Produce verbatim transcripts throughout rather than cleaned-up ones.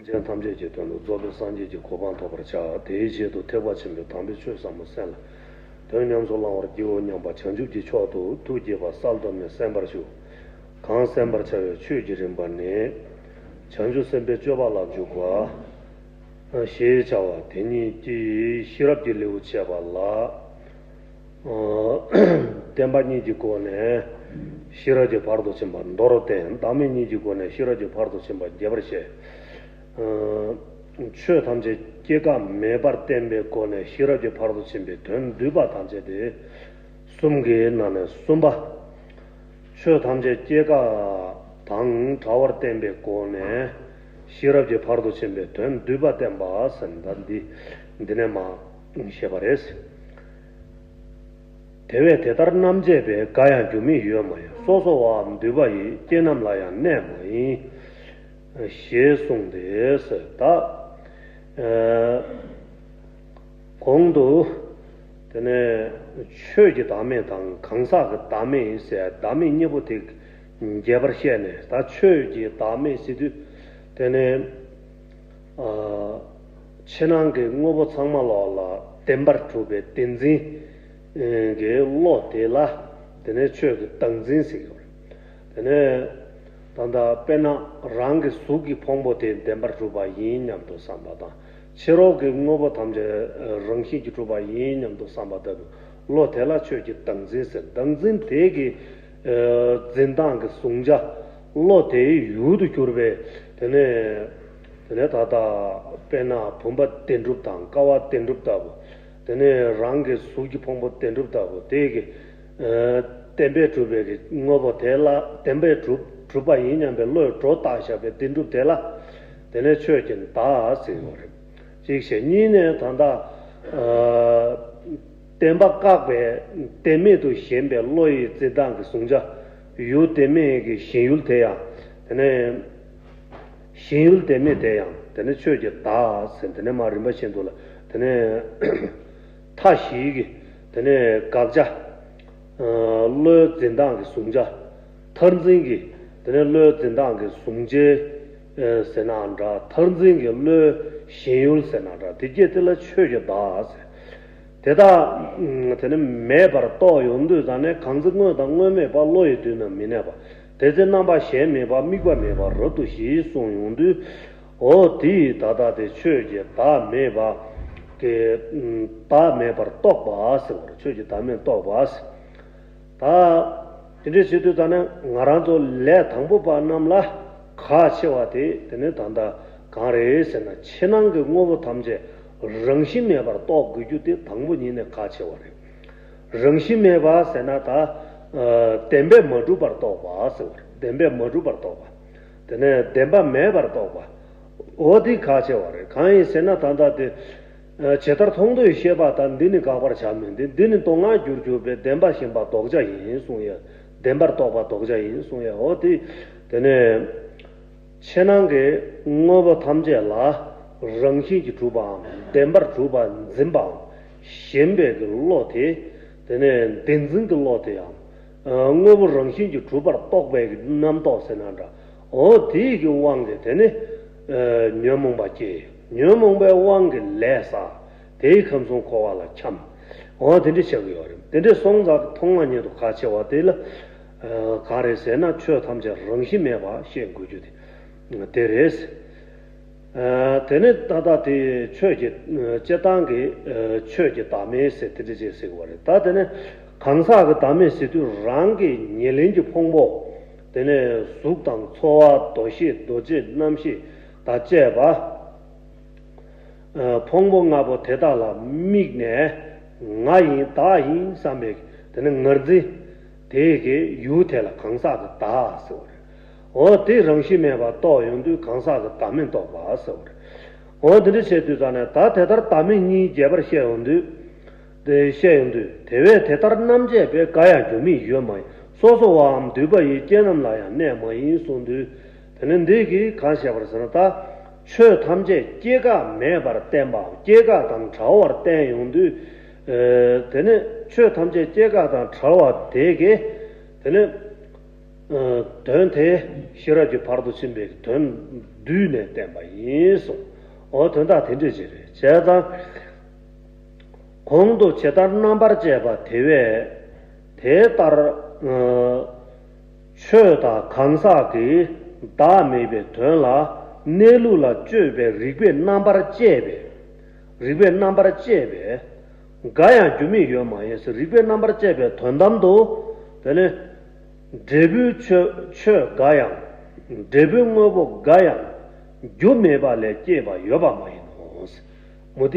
ཅན་ཐམས་ཅད་ཀྱི་དོན་དུ་རྫོགས་པའི་སངས་རྒྱས་ཀྱི་གོ་འཕང་ཐོབ་པར་བྱ། དེའི་ཆེད་དུ་ཐེག་པ་ཆེན་པོའི་དམ་པའི་ཆོས་ཟབ་མོ་གསན་ལ། དོན་ཉམས་སུ་བླང་བར་བགྱིའོ་སྙམ་པ་བྱང་ཆུབ་ཀྱི་མཆོག་ཏུ་ཐུགས་བསྐྱེད་པ་གསལ་སྟོན་ནས་གསན་པར་ཞུ། གང་གསན་པར་བྱ་བའི་ཆོས་ཀྱི་རིམ་པ་ནི། བྱང་ཆུབ་སེམས་དཔའི་སྤྱོད་པ་ལ་འཇུག་པ། ཞེས་བྱ་བ་དེ་ཉིད་ཀྱིས་ཤེས་རབ་ཀྱི་ལེའུ་འཆད་པ་ལ། བསྟན་པ་གཉིས་ཀྱི་སྒོ་ནས་ཤེས་རབ་ཀྱི་ཕ་རོལ་ཏུ་ཕྱིན་པ་མདོར་བསྟན། བདག་མེད་གཉིས་ཀྱི་སྒོ་ནས་ཤེས་རབ་ཀྱི་ཕ་རོལ་ཏུ་ཕྱིན་པ་རྒྱས་པར་བཤད། ཆོས་ཐམས་ཅད་སྐྱེ་འགག་མེད་པར་བསྟན་པའི་སྒོ་ནས་ཤེས་རབ་ཀྱི་ཕ་རོལ་ཏུ་ཕྱིན་པའི་དོན་བསྡུས་པ་ཐམས་ཅད་དེ། གསུམ་གྱི་ནང་ནས་གསུམ་པ། ཆོས་ཐམས་ཅད་སྐྱེ་འགག་དང་བྲལ་བར་བསྟན་པའི་སྒོ་ནས་ཤེས་རབ་ཀྱི་ཕ་རོལ་ཏུ་ཕྱིན་པའི་དོན་བསྡུས་པ་བསྟན་པ་ཟེར་ན་འདི་འདི་ནས་མར་བཤད་པ་རེད། དེ་བས་དེ་ལྟར་རྣམ་འབྱེད་པས། འགའ་ཡང་འགྱུར་མེད་ཡོད་མ་ཡིན། སོ་སོ་བའམ་འདུས་པ་ཡི། རྐྱེན་རྣམས་ལ་ཡང་གནས་མ་ཡིན། ཞེས་གསུངས་ཏེ་ཟེར་ད། གོང་དུ། དེ་ནས་ཆོས་ཀྱི་བདག་མེད་དང་གང་ཟག་གི་བདག་མེད་ཟེར་བདག་མེད་གཉིས་པོ་དེ་རྒྱས་པར་བཤད་ནས། ད་ཆོས་ཀྱི་བདག་མེད་ཟེར་དུས་དེ་ནས། ཕྱི་ནང་གི་དངོས་པོ་ཚང་མ་ལོག་ལ་བདེན་པར་གྲུབ་པའི་བདེན་འཛིན་གྱི་བློ་དེ་ལ་དེ་ནས་ཆོས་ཀྱི་བདག་འཛིན་ཟེར་གྱི་ཡོད་རེད། དེ་ནས་ད་ལྟ་དཔེར་ན་རང་གི་གཟུགས་ཀྱི་ཕུང་པོ་དེ་བདེན་པར་གྲུབ་པ་ཡིན་སྙམ་དུ་བསམ་པ་དང་། ཕྱི་རོལ་གྱི་དངོས་པོ་ཐམས་ཅད་རང་བཞིན་གྱིས་གྲུབ་པ་ཡིན་སྙམ་དུ་བསམ་པ་ལྟ་བུའི་བློ་དེ་ལ་ཆོས་ཀྱི་བདག་འཛིན་ཟེར། བདག་འཛིན་དེ་གི་འཛིན་སྟངས་ཀྱི་གཟུང་བྱ་བློ་དེའི་ཡུལ་དུ་གྱུར་པའི་དེ་ནས་དེ་ནས་ད་ལྟ་དཔེར་ན་བུམ་པ་བདེན་གྲུབ་དང་ཀ་བ་བདེན་གྲུབ་ལྟ་བུ། དེ་ནས་རང་གི་གཟུགས་ཀྱི་ཕུང་པོ་བདེན་གྲུབ་ལྟ་བུ་དེ་གི་བདེན་པས་གྲུབ་པའི་གི་དངོས་པོ་དེ་ལ་བདེན་པས་གྲུབ་གྲུབ་པ་ཡིན་སྙམ་པའི་བློས་སྒྲོ་བཏགས་བཞག་པའི་བདེན་གྲུབ་དེ་ལ་དེ་ནས་ཆོས་ཀྱི་བདག་ཟེར་ཡོད་རེད། གཅིག་བྱས། གཉིས་ནས་ད་ལྟ་བདེན་པ་བཀག་པའི་བདེན་མེད་དུ་ཞེན་པའི་བློ་ཡི་འཛིན་སྟངས་ཀྱི་གཟུང་བྱ་ཡུལ་བདེན་མེད་ཀྱི་ཞེན་ཡུལ་དེ་ཡང་དེ་ནས། ཞེན་ཡུལ་བདེན་མེད་དེ་ཡང་དེ་ནི་ཆོས་ཀྱི་བདག་ཟེར། དེ་ནས་མར་རིམ་པ་བཞིན་དུ་ལ་དེ་ནས་མཐའ་བཞི་གི་དེ་ནས་དགག་བྱ། བློའི་འཛིན་སྟངས་ཀྱི་གཟུང་བྱ། མཐར་འཛིན་གྱི་དེ་ནས་བློའི་འཛིན་སྟངས་ཀྱི་གཟུང་བྱའི་ཟེར་ན་འདྲ། མཐར་འཛིན་གྱི་བློའི་ཞེན་ཡུལ་ཟེར་ན་འདྲ། དེ་སྐད་དེ་ལ་ཆོས་ཀྱི་བདག་ཟེར། དེ་དག་དེ་ནི་མེད་པར་རྟོགས་ཡོང་དུས་ཙང་ནས། གང་ཚེ་དངོས་དང་དངོས་མེད་པ། བློ་ཡི་མདུན་ན་མི་གནས་པ། དེ་ཚེ་རྣམ་པ་གཞན་མེད་པ། དམིགས་པ་མེད་པ་རབ་ཏུ་ཞི་གསུངས་ཡོང་དུས། འོ་དེ་ཡི་ད་ལྟ་དེ་ཆོས་ཀྱི་བདག་མེད་པ་གི་བདག་མེད་པར་རྟོགས་པ་ཟེར་བ་རེད། ཆོས་ཀྱི་བདག་མེད་རྟོགས་པ་ཟེར། ད་དེ་འདྲ་བྱེད་དུས་ཙང་ནས་ང་རང་ཚོ་ལས་དང་པོ་པ་རྣམས་ལ་ཁག་ཆེ་བ་དེ་དེ་ནི་ད་ལྟ་གང་རེད་ཟེར་ན། ཕྱི་ནང་གི་དངོས་པོ་ཐམས་ཅད་རང་བཞིན་མེད་པར་རྟོགས་དགོས་རྒྱུ་དེ་དང་པོ་ཉིད་ནས་ཁག་ཆེ་བ་རེད། རང་བཞིན་མེད་པ་ཟེར་ན་ད། ཨ། བདེན་པས་མ་གྲུབ་པར་རྟོགས་པ་ཟེར་བ་རེད། བདེན་པས་མ་གྲུབ་པར་རྟོགས་པ། དེ་ནས་བདེན་པ་མེད་པར་རྟོགས་པ། འོ་དེ་ཁག་ཆེ་བ་རེད། གང་ཡིན་ཟེར་ན་ད་ལྟ་དེ། ཨ། ཇི་ལྟར་མཐོང་ཐོས་ཤེས་པ་དང་། འདི་ནི་དགག་པར་བྱ་མིན་ཏེ། འདི་ནི་སྟོང་ང་འགྱུར་གྱུར་པའི། བདེན་པ་ཞེན་པ་ལྡོག་བྱ་ཡིན་གསུང་ཡ། བདེན་པར་རྟོགས་པ་ལྡོག་བྱ་ཡིན་གསུང་ཡ། འོ་དེ། དེ་ནས། ཕྱི་ནང་གི་དངོས་པོ་ཐམས་ཅད་ལ་རང་བཞིན་གྱིས་གྲུབ་པའམ་བདེན་པར་གྲུབ་པར་འཛིན་པའམ་ཞེན་པའི་གི་བློ་དེ། དེ་ནས་བདེན་འཛིན་གྱི་བློ་དེའམ། ཨ། དངོས་པོ་རང་བཞིན་གྱིས་གྲུབ་པར་རྟོགས་པའི་གི་རྣམ་རྟོག་ཟེར་ན་འདྲ། འོ་དེའི་གི་དབང་གིས་དེ་ནི། ཨ། ཉོན་མོངས་པ་སྐྱེ། ཉོན་མོངས་པའི་དབང་གིས་ལས་བསགས། དེའི་ཁམས་གསུམ་འཁོར་བ་ལ་འཁྱམས། འོ་དེ་འདྲ་ཆགས་ཀྱི་ཡོད་རེད། དེ་འདྲ་སོང་ཙང་ཐོག་མ་ཉིད་དུ་ཁག་ཆེ་བ་དེ་ལ། ཨ། གང་རེད་ཟེར་ན། ཆོས་ཐམས་ཅད་རང་བཞིན་མེད་པ་ཤེས་དགོས་རྒྱུ་དེ། དེ་རེད། ཨ། དེ་ནས་ད་ལྟ་དེ་ཆོས་ཀྱི། ཨ། སྤྱིར་བཏང་གི། ཨ། ཆོས་ཀྱི་བདག་མེད་ཟེར་དེ་འདྲ་ཅིག་ཟེར་གྱི་ཡོད་རེད། ད་དེ་ནས་གང་ཟག་གི་བདག་མེད་ཟེར་དུས། རང་གི་ཉེར་ལེན་གྱི་ཕུང་པོ། དེ་ནས་གཟུགས་དང་ཚོར་བ། འདུ་ཤེས། འདུ་བྱེད། རྣམ་ཤེས་དང་བཅས་པ། ཨ། ཕུང་པོ་ལྔ་པོ་དེ་དག་ལ་དམིགས་ནས་ང་ཡིན་བདག་ཡིན་བསམ་པའི་དེ་ནི་ངར་འཛིན་དེ་གི་ཡུལ་དེ་ལ་གང་ཟག་གི་བདག་ཟེར་བ་རེད། འོ་དེ་རང་བཞིན་མེད་པར་རྟོགས་ཡོང་དུས་གང་ཟག་གི་བདག་མེད་རྟོགས་པ་ཟེར་བ་རེད། འོ་དེ་འདྲ་བྱས་དུས་ཙང་ནས། ད་དེ་ལྟར་བདག་མེད་གཉིས་རྒྱས་པར་བཤད་ཡོང་དུས། དེ་བཤད་ཡོང་དུས། དེ་བས་དེ་ལྟར་རྣམ་འབྱེད་པས། འགའ་ཡང་འགྱུར་མེད་ཡོད་མ་ཡིན། སོ་སོ་བའམ་འདུས་པ་ཡི། རྐྱེན་རྣམས་ལ་ཡང་གནས་མ་ཡིན་གསུངས་དུས། དེ་ནི་འདི་གིས་གང་བཤད་པར་ཟེར་ན། ད་ཆོས་ཐམས་ཅད་སྐྱེ་འགག་མེད་པར་བསྟན་པའམ། སྐྱེ་འགག་དང་བྲལ་བར་བསྟན་ཡོང་དུས། ཨ། དེ་ནི་ཆོས་ཐམས་ཅད་སྐྱེ་འགག་དང་བྲལ་བ་དེ་གིས་དེ་ནི། དོན་དེ་ཤེས་རབ་ཀྱི་ཕ་རོལ་ཏུ་ཕྱིན་པའི་དོན་བསྡུས་ནས་བསྟན་པ་ཡིན་གསུངས། འོ་དོན་དག་དེ་འདྲ་ཅིག་རེད། བྱས་ཙང་། གོང་དུ་ཇི་ལྟར་རྣམ་པར་བཅད་པ་དེ་བས་དེ་ལྟར། ཆོས་དང་གང་ཟག་གི་བདག་མེད་པའི་དོན་ལ་གནས་ལུགས་ལ་དཔྱོད་པའི་རིགས་པས་རྣམ་པར་བཅད་པས། རིགས་པས་རྣམ་པར་བཅད་པས། འགའ་ཡང་རྒྱུ་མེད་ཡོད་མ་ཡིན་ཟེར། རིགས་པས་རྣམ་པར་བཅད་པའི་དོན་དམ་དུ། དེ་ནི། འབྲས་བུའི་ཆོས་ཆོས་འགའ་ཡང་། འབྲས་བུའི་དངོས་པོ་འགའ་ཡང་། རྒྱུ་མེད་པ་ལས་སྐྱེས་པ་ཡོད་པ་མ་ཡིན་ནོ། མུ་སྟེགས།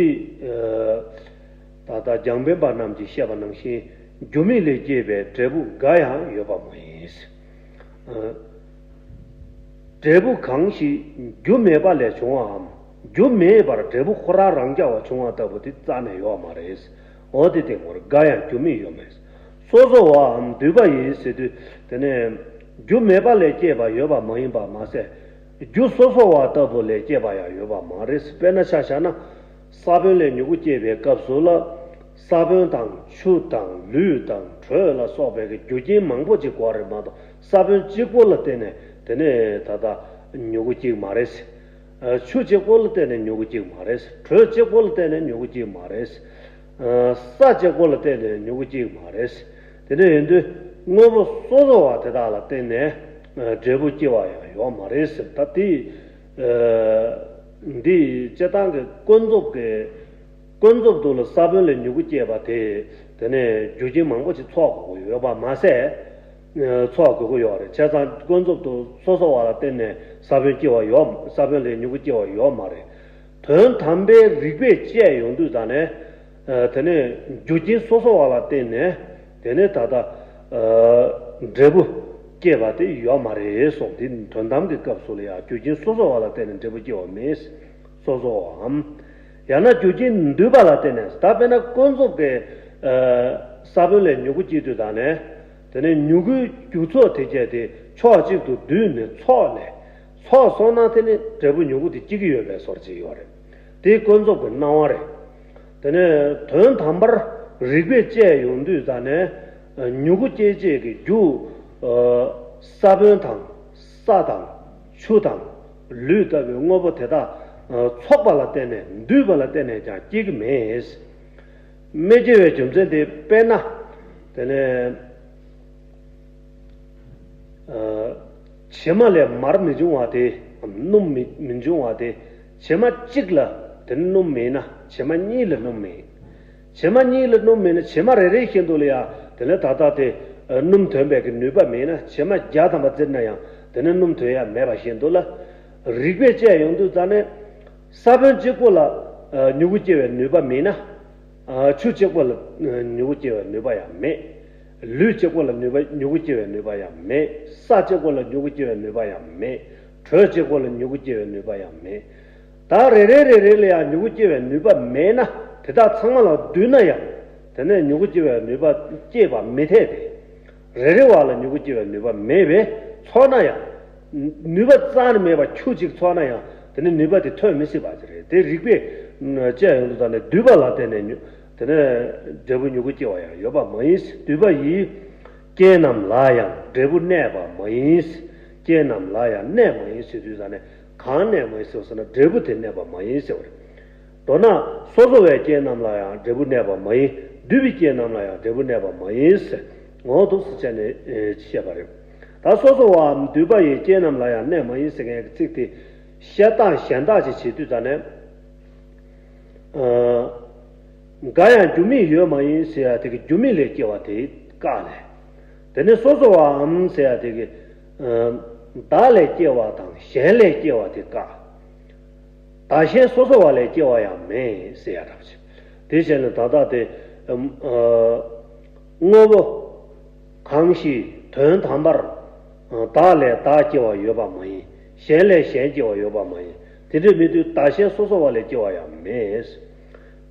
ད་ལྟ་རྒྱང་འཕེན་པ་རྣམས་ཀྱིས་བཤད་པ་ནང་བཞིན་རྒྱུ་མེད་ལས་སྐྱེས་པའི་འབྲས་བུ་འགའ་ཡང་ཡོད་པ་མ་ཡིན། འབྲས་བུ་གང་ཞིག་རྒྱུ་མེད་པ་ལས་བྱུང་བའམ། རྒྱུ་མེད་པར་འབྲས་བུ་ཁོ་རང་རང་རྐྱ་བ་བྱུང་བ་ལྟ་བུ་དེ་རྩ་ནས་ཡོད་མ་རེད། འོ་དེ་སྟེང་ངོར་འགའ་ཡང་རྒྱུ་མེད་ཡོད་མེད། སོ་སོ་བའམ་འདུས་པ་ཡིས་ཟེར་དུས་དེ་ནས་རྒྱུ་མེད་པ་ལས་སྐྱེས་པ་ཡོད་པ་མ་ཡིན་པ་མ་ཟད། རྒྱུ་སོ་སོ་བ་ལྟ་བུ་ལས་སྐྱེས་པ་ཡང་ཡོད་པ་མ་རེད། དཔེར་ན་ཆ་བཞག་ན། ས་བོན་ལས་མྱུ་གུ་སྐྱེས་པའི་སྐབས་སུ་ལ། ས་བོན་དང་ཆུ་དང་ལུད་དང་དྲོད་ལ་སོགས་པའི་རྒྱུ་རྐྱེན་མང་པོ་ཅིག་དགོས་རེད་མ་གཏོགས། ས་བོན་གཅིག་པོ་ལ་བརྟེན་ནས་དེ་ནས་ད་ལྟ་མྱུ་གུ་སྐྱེ་གི་མ་རེད། ཆུ་གཅིག་པོ་ལ་བརྟེན་ནས་མྱུ་གུ་སྐྱེ་གི་མ་རེད། དྲོད་གཅིག་པོ་ལ་བརྟེན་ནས་མྱུ་གུ་སྐྱེ་གི་མ་རེད། ས་གཅིག་པོ་ལ་བརྟེན་ནས་མྱུ་གུ་སྐྱེ་གི་མ་རེད། དེ་འདྲ་ཡིན་དུས་དངོས་པོ་སོ་སོ་བ་དེ་དག་ལ་བརྟེན་ནས་འབྲས་བུ་སྐྱེ་བ་ཡང་ཡོད་མ་རེད་ཟེར། ད་དེ་འདི་སྤྱིར་བཏང་གི་ཀུན་རྫོབ་ཀྱི་ཀུན་རྫོབ་ཏུ་ལ་ས་བོན་ལས་མྱུ་གུ་སྐྱེས་པ་དེ། དེ་ནས་རྒྱུ་རྐྱེན་མང་པོ་ཞིག་ཚོགས་དགོས་ཀྱི་ཡོད་པ་མ་ཟད། ཚོགས་དགོས་ཀྱི་ཡོད་རེད། བྱས་ཙང་ཀུན་རྫོབ་ཏུ་སོ་སོ་བ་ལ་བརྟེན་ནས་ས་བོན་སྐྱེ་བ་ཡོད། ས་བོན་ལས་མྱུ་གུ་སྐྱེ་བ་ཡོད་མ་རེད། དོན་དམ་པའི་རིགས་པས་དཔྱད་ཡོང་དུས་ད་ནས། དེ་ནས་རྒྱུ་རྐྱེན་སོ་སོ་བ་ལ་བརྟེན་ནས། དེ་ནས་ད་ལྟ་འབྲས་བུ་སྐྱེས་པ་དེ་ཡོད་མ་རེད་གསུངས། དེ་དོན་དམ་གྱི་སྐབས་སུ་ལ་ཡང་རྒྱུ་རྐྱེན་སོ་སོ་བ་ལ་བརྟེན་ནས་འབྲས་བུ་སྐྱེ་བ་མེད། སོ་སོའམ། ཡང་ན་རྒྱུ་རྐྱེན་འདུས་པ་ལ་བརྟེན་ནས། ད་དཔེར་ན་ཀུན་རྫོབ་ཀྱི་ས་བོན་ལས་མྱུ་གུ་སྐྱེ་དུས་ད་ནས། དེ་ནས་མྱུ་གུའི་རྒྱུ་ཚོགས་དེ་བཅས་དེ་ཕྱོགས་གཅིག་ཏུ་བསྡུས་ནས་ཚོགས་ནས། ཚོགས་སོང་ན་དེ་ནི་འབྲས་བུ་མྱུ་གུ་དེ་སྐྱེ་གི་ཡོད་པའི་བཟོ་འདྲ་ཅིག་ཡོད་རེད། དེ་ཀུན་རྫོབ་ཀྱི་སྣང་བ་རེད། དེ་ནས་དོན་དམ་པར་རིགས་པས་དཔྱད་ཡོང་དུས་ད་ནས། མྱུ་གུ་སྐྱེད་བྱེད་ཀྱི་རྒྱུ། ས་བོན་དང་། ས་དང་། ཆུ་དང་། ལུད་ལྟ་བུའི་དངོས་པོ་དེ་དག་ཚོགས་པ་ལ་བརྟེན་ནས། འདུས་པ་ལ་བརྟེན་ནས་ཀྱང་སྐྱེ་གི་མེད། མི་སྐྱེ་བའི་རྒྱུ་མཚན་དེ་དཔེར་ན། དེ་ནས། བྱེ་མ་ལས་མར་མི་འབྱུང་བ་དེ། སྣུམ་མི་མི་འབྱུང་བ་དེ། བྱེ་མ་གཅིག་ལ་དེ་ནི་སྣུམ་མེད་ན་བྱེ་མ་གཉིས་ལ་སྣུམ་མེད། བྱེ་མ་གཉིས་ལ་སྣུམ་མེད་ན་བྱེ་མ་རེ་རེ་བཞིན་དུ་ལ་ཡང་དེ་ལས་ད་ལྟ་དེ་སྣུམ་ཐོན་པའི་གི་ནུས་པ་མེད་ན། བྱེ་མ་བརྒྱ་ཐམ་པ་བཙིར་ན་ཡང་དེ་ནི་སྣུམ་ཐོན་ཡ་མེད་པ་བཞིན་དུ་ལ། རིགས་པས་དཔྱད་ཡོང་དུས་ཙ་ནས་ས་བོན་གཅིག་པོ་ལ་མྱུ་གུ་སྐྱེ་བའི་ནུས་པ་མེད་ན། ཆུ་གཅིག་པོ་ལ་མྱུ་གུ་སྐྱེ་བའི་ནུས་པ་ཡང་མེད། ལུད་གཅིག་པོ་ལ་ནུས་པ་མྱུ་གུ་སྐྱེ་བའི་ནུས་པ་ཡང་མེད། ས་གཅིག་པོ་ལ་མྱུ་གུ་སྐྱེ་བའི་ནུས་པ་ཡང་མེད། དྲོད་གཅིག་པོ་ལ་མྱུ་གུ་སྐྱེ་བའི་ནུས་པ་ཡང་མེད། ད་རེ་རེ་རེ་རེ་ལ་ཡང་མྱུ་གུ་སྐྱེ་བའི་ནུས་པ་མེད་ན། དེ་དག་ཚང་མ་ལ་བསྡུས་ན་ཡང་དེ་ནས་མྱུ་གུ་སྐྱེ་བའི་ནུས་པ་སྐྱེས་པ་མི་འཐད་དེ། རེ་རེ་བ་ལ་མྱུ་གུ་སྐྱེ་བའི་ནུས་པ་མེད་པས་ཚོགས་ན་ཡང་། ནུས་པ་རྩ་ནས་མེད་པ་ཆུ་གཅིག་ཚོགས་ན་ཡང་དེ་ནི་ནུས་པ་དེ་ཐོན་མི་སྲིད་པ་ཅིག་རེད། དེ་རིགས་པས་དཔྱད་ཡོང་དུས་ད་ནས་འདུས་པ་ལ་བརྟེན་ནས་མྱུ་དེ་ནས་འབྲས་བུ་མྱུ་གུ་སྐྱེ་བ་ཡང་ཡོད་པ་མ་ཡིན། འདུས་པ་ཡིས་རྐྱེན་རྣམས་ལ་ཡང་འབྲས་བུ་གནས་པ་མ་ཡིན། རྐྱེན་རྣམས་ལ་ཡང་གནས་མ་ཡིན་ཟེར་དུས་ད་ནས་གང་གནས་མ་ཡིན་ཟེར་བ་ཟེར་ན་འབྲས་བུ་དེ་གནས་པ་མ་ཡིན་ཟེར་བ་རེད། མདོར་ན་སོ་སོ་བའི་རྐྱེན་རྣམས་ལ་ཡང་འབྲས་བུ་གནས་པ་མ་ཡིན། འདུས་པའི་རྐྱེན་རྣམས་ལ་ཡང་འབྲས་བུ་གནས་པ་མ་ཡིན་ཟེར། ངོ་བོ་འདུག་སེ་བྱས་ནས་བཤད་པ་རེད། ད་སོ་སོ་བའམ་འདུས་པ་ཡི་རྐྱེན་རྣམས་ལ་ཡང་གནས་མ་ཡིན་ཟེར་མཁན་གྱི་ཚིག་དེ་བཤད་སྟངས་གཞན་དག་ཅིག་བྱེད་དུས་ད་ནས། འགའ་ཡང་རྒྱུ་མེད་ཡོད་མ་ཡིན་ཟེར་ཡ་དེ་གི་རྒྱུ་མེད་ལས་སྐྱེ་བ་དེ་བཀག་ནས། དེ་ནས་སོ་སོ་བའམ་ཟེར་ཡ་དེ་གི་བདག་ལས་སྐྱེ་བ་དང་གཞན་ལས་སྐྱེ་བ་དེ་བཀག་བདག་གཞན་སོ་སོ་བ་ལས་སྐྱེ་བ་ཡང་མེད་ཟེར་ཡ་འདྲ་པོ་ཅིག་དེ་བྱས་ནས་ད་ལྟ་དེ། དངོས་པོ་གང་ཞིག་དོན་དམ་པར་བདག་ལས་བདག་སྐྱེ་བ་ཡོད་པ་མ་ཡིན། གཞན་ལས་གཞན་སྐྱེ་བ་ཡོད་པ་མ་ཡིན། དེ་འདྲ་མིན་དུས་བདག་གཞན་སོ་སོ་བ་ལས་སྐྱེ་བ་ཡང་མེད།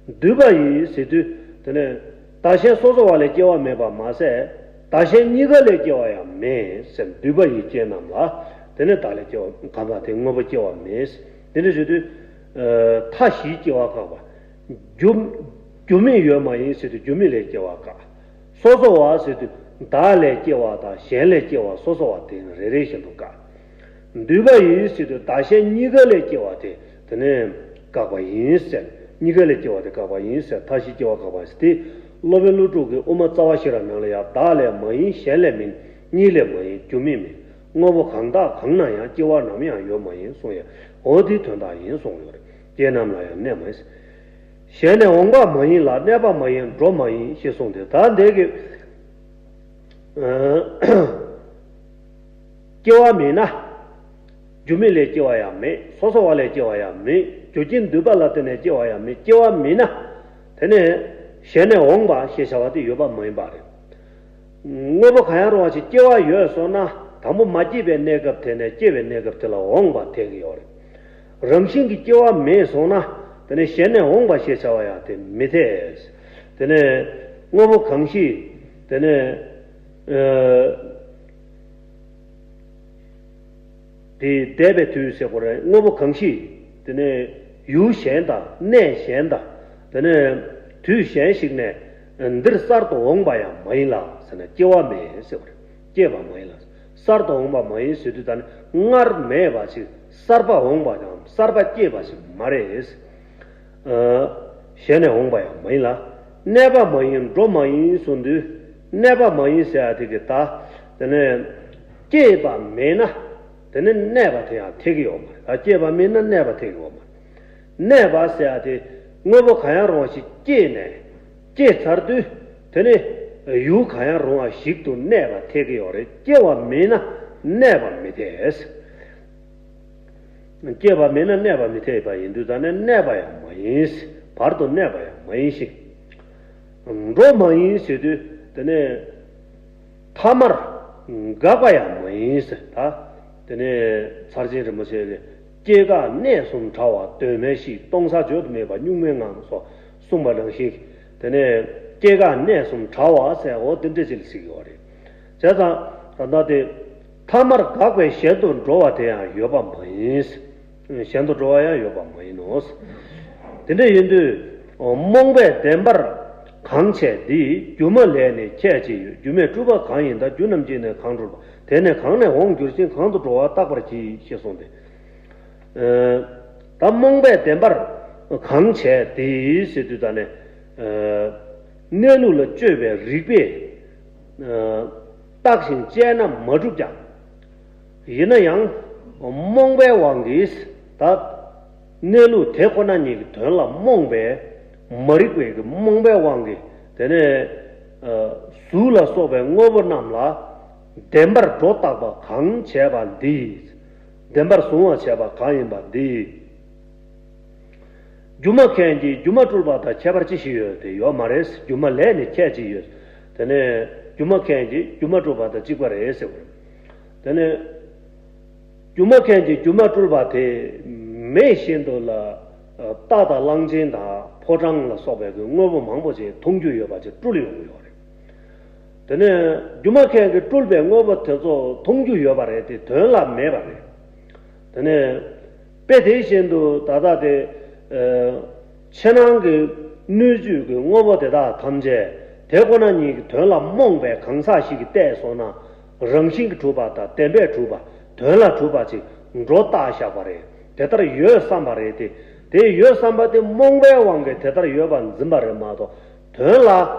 འདུས་པ་ཡིས་ཟེར་དུས་དེ་ནས་བདག་གཞན་སོ་སོ་བ་ལས་སྐྱེ་བ་མེད་པ་མ་ཟད། བདག་གཞན་གཉིས་ཀ་ལས་སྐྱེ་བ་ཡང་མེད་ཟེར། འདུས་པ་ཡི་རྐྱེན་རྣམས་ལ་དེ་ནས་བདག་ལས་སྐྱེ་བ་གང་པ་དེ་དངོས་པོ་སྐྱེ་བ་མེད། དེ་འདྲ་ཞུ་དུས། མཐའ་བཞིའི་སྐྱེ་བ་བཀག་པ། རྒྱུ། རྒྱུ་མེད་ཡོད་མ་ཡིན་ཟེར་དུས་རྒྱུ་མེད་ལས་སྐྱེ་བ་བཀག་སོ་སོ་བ་ཟེར་དུས་ བདག་ལས་སྐྱེ་བ་དང་གཞན་ལས་སྐྱེ་བ་སོ་སོ་བ་དེ་རེ་རེ་བཞིན་དུ་དགག་འདུས་པ་ཡིན་ཟེར་དུས་བདག་གཞན་གཉིས་ཀ་ལས་སྐྱེ་བ་དེ་དེ་ནས་དགག་པ་ཡིན་ཟེར། གཉིས་ཀ་ལས་སྐྱེ་བ་དེ་དགག་པ་ཡིན་ཟེར། མཐའ་བཞི་སྐྱེ་བ་དགག་པ་ཡིན་ཟེར་ཏེ། སློབ་དཔོན་ཀླུ་སྒྲུབ་ཀྱིས་དབུ་མ་རྩ་བ་ཤེས་རབ་ནང་ལ་ཡང་བདག་ལས་མ་ཡིན་གཞན་ལས་མིན། གཉིས་ལས་མ་ཡིན་རྒྱུ་མེད་མིན། དངོས་པོ་གང་དག་གང་ན་ཡང་སྐྱེ་བ་ནམ་ཡང་ཡོད་མ་ཡིན་གསུངས་ཡ། འོ་དེའི་དོན་དག་ཡིན་གསུངས་ཡོད་རེད། སྐྱེས་རྣམས་ལ་ཡང་གནས་མ་ཡིན། གཞན་ནས་འོངས་པ་མ་ཡིན་ལ། གནས་པ་མ་ཡིན་འགྲོ་མ་ཡིན་ཞེས་གསུངས་ཏེ། ད་འདི་གི་སྐྱེ་བ་མེད་ན། རྒྱུ་མེད་ལས་སྐྱེ་བ་ཡང་མེད། སོ་སོ་བ་ལས་སྐྱེ་བ་ཡང་མེད། རྒྱུ་རྐྱེན་འདུས་པ་ལ་བརྟེན་ནས་སྐྱེ་བ་ཡང་མེད། སྐྱེ་བ་མེད་ན། དེ་ནས་གཞན་ནས་འོངས་པ་ཞེས་བྱ་བ་དེ་ཡོད་པ་མ་ཡིན་པ་རེད། དངོས་པོ་གང་ཡང་རུང་བ་ཞིག་སྐྱེ་བ་ཡོད་སོང་ན། དང་པོ་མ་སྐྱེས་པའི་གནས་སྐབས་དེ་ནས་སྐྱེས་པའི་གནས་སྐབས་དེ་ལ་འོངས་པ་འཐད་ཀྱི་ཡོད་རེད། རང་བཞིན་གྱིས་སྐྱེ་བ་མེད་སོང་ན། དེ་ནས་གཞན་ནས་འོངས་པ་ཞེས་བྱ་བ་ཡང་དེ་མི་འཐད། དེ་ནས་དངོས་པོ་གང་ཞིག་དེ་ནས། ཨ། དེ་འདས་པའི་དུས་ཟེར་དགོས་རེད། དངོས་པོ་གང་ཞིག་དེ་ནས་ཡུལ་གཞན་དང་གནས་གཞན་དང་། དེ་ནས་དུས་གཞན་ཞིག་ནས་འདིར་གསར་དུ་འོངས་པ་ཡང་མ་ཡིན་ལ་ཟེར་ན། སྐྱེ་བ་མེད་ཟེར་བ་རེད། སྐྱེས་པ་མ་ཡིན་ལ། གསར་དུ་འོངས་པ་མ་ཡིན་ཟེར་དུས་ད་ནི་སྔར་མེད་པ་ཞིག་གསར་པ་འོངས་པ་དང་གསར་པ་སྐྱེས་པ་ཞིག་མ་རེད། ཨ། གཞན་ནས་འོངས་པ་ཡང་མ་ཡིན་ལ། གནས་པ་མ་ཡིན་འགྲོ་མ་ཡིན་གསུངས་དུས། གནས་པ་མ་ཡིན་ཟེར་ཡ་དེ་གི་ད། དེ་ནས་སྐྱེས་པ་མེད་ན། དེ་ནས་གནས་པ་དེ་ཡང་འཐད་ཀྱི་ཡོད་མ་རེད། ད་སྐྱེས་པ་མེད་ན་གནས་པ་འཐད་ཀྱི་ཡོད་མ་རེད། གནས་པ་ཟེར་ཡ་དེ་དངོས་པོ་གང་ཡང་རུང་བ་ཞིག་སྐྱེས་ནས། སྐྱེས་ཚར་དུས་དེ་ནས་ཡུལ་གང་ཡང་རུང་བ་ཞིག་ཏུ་གནས་པ་འཐད་ཀྱི་ཡོད་རེད། སྐྱེ་བ་མེད་ན་གནས་པ་མི་འཐད། སྐྱེས་པ་མེད་ན་གནས་པ་མི་འཐད་པ་ཡིན་དུས་ད་ནས་གནས་པ་ཡང་མ་ཡིན། བར་དུ་གནས་པ་ཡང་མ་ཡིན་ཞིང་། འགྲོ་མ་ཡིན་ཟེར་དུས་དེ་ནས་ཐ་མར་འགག་པ་ཡང་མ་ཡིན་ཟེར། ད་དེ་ནས་ཚར་ཆེན་རིན་པོ་ཆེ་གིས་སྐྱེ་འགག་གནས་གསུམ་བྲལ་བ། གདོད་མའི་གཤིས་སྟོང་གསལ་བརྗོད་དུ་མེད་པ། གཉུག་མའི་ངང་སོགས་གསུངས་པ་ནང་བཞིན། དེ་ནས་སྐྱེ་འགག་གནས་གསུམ་བྲལ་བ་ཟེར། འོ་དེ་འདྲ་ཅིག་ལ་ཟེར་གྱི་ཡོད་རེད། བྱས་ཙང་ད་ལྟ་དེ། ཐ་མར་འགག་པའི་ཞལ་དུ་འགྲོ་བ་དེ་ཡང་ཡོད་པ་མ་ཡིན། གཞན་དུ་འགྲོ་བ་ཡང་ཡོད་པ་མ་ཡིན་ནོ། དེ་འདྲ་ཡིན་དུས། རྨོངས་པས་བདེན་པར་གང་བྱས་འདི། སྒྱུ་མ་ལས་ནི་ཁྱད་ཅི་ཡོད། སྒྱུ་མས་སྤྲུལ་པ་གང་ཡིན་དང་། རྒྱུ་རྣམས་ཀྱིས་ནི་གང་སྤྲུལ་པ། དེ་ནི་གང་ནས་འོངས་འགྱུར་ཞིང་། གང་དུ་འགྲོ་བ་བརྟག་པར་གྱིས། ཞེས་གསུངས་ཏེ། ད་རྨོངས་པས་བདེན་པར་གང་བྱས་འདི་ཟེར་དུས་ད་ནས། གནས་ལུགས་ལ་དཔྱོད་པའི་རིགས་པས་བརྟག་ཅིང་དཔྱད་ན་མ་གྲུབ་ཀྱང་། ཡིན་ན་ཡང་རྨོངས་པའི་དབང་གིས་ད་གནས་ལུགས་དེ་ཁོ་ན་ཉིད་ཀྱི་དོན་ལ་རྨོངས་པས། མ་རིག་པའི་གི་རྨོངས་པའི་དབང་གིས་དེ་ནས་གཟུགས་ལ་སོགས་པའི་དངོས་པོ་རྣམས་ལ་བདེན་པར་སྒྲོ་བཏགས་པ་གང་བྱས་པ་འདི། བདེན་པར་གཟུང་བ་བྱས་པ་གང་ཡིན་པ་འདི། སྒྱུ་མ་མཁན་གྱིས་སྒྱུ་མ་སྤྲུལ་པ་དང་ཁྱད་པར་ཅི་ཞིག་ཡོད་དེ་ཡོད་མ་རེད། སྒྱུ་མ་ལས་ནི་ཁྱད་ཅི་ཡོད། དེ་ནས་སྒྱུ་མ་མཁན་གྱིས་སྒྱུ་མ་སྤྲུལ་པ་དང་གཅིག་པ་རེད་ཟེར་བ་རེད། དེ་ནས་སྒྱུ་མ་མཁན་གྱིས་སྒྱུ་མ་སྤྲུལ་པ་དེ་མེད་བཞིན་དུ་ལ། རྟ་དང་གླང་ཆེན་དང་ཕོ་བྲང་ལ་སོགས་པའི་གི་དངོས་པོ་མང་པོ་ཅིག་མཐོང་རྒྱུ་ཡོད་པ་ཅིག་སྤྲུལ་ཡོང་གི་ཡོད་རེད། དེ་ནས་སྒྱུ་མ་མཁན་གྱིས་སྤྲུལ་པའི་དངོས་པོ་དེ་ཚོ་མཐོང་རྒྱུ་ཡོད་པ་རེད་དེ་དོན་ལ་མེད་པ་རེད། དེ་ནས་དཔེ་དེ་བཞིན་དུ་ད་ལྟ་དེ། ཨ། ཕྱི་ནང་གི་སྣོད་བཅུད་ཀྱི་དངོས་པོ་དེ་དག་ཐམས་ཅད་དེ་ཁོ་ན་ཉིད་ཀྱི་དོན་ལ་རྨོངས་པའི་གང་ཟག་ཞིག་གིས་བལྟས་སོང་ན། རང་བཞིན་གྱིས་གྲུབ་པ་དང་བདེན་པས་གྲུབ་པ། དོན་ལ་གྲུབ་པ་ཅིག་སྒྲོ་བཏགས་བཞག་པ་རེད། དེ་ལྟར་ཡོད་བསམ་པ་རེད་དེ། དེ་ཡོད་བསམ་པ་དེ་རྨོངས་པའི་དབང་གིས་དེ་ལྟར་ཡོད་པར་འཛིན་པ་རེད་མ་གཏོགས། དོན་ལ་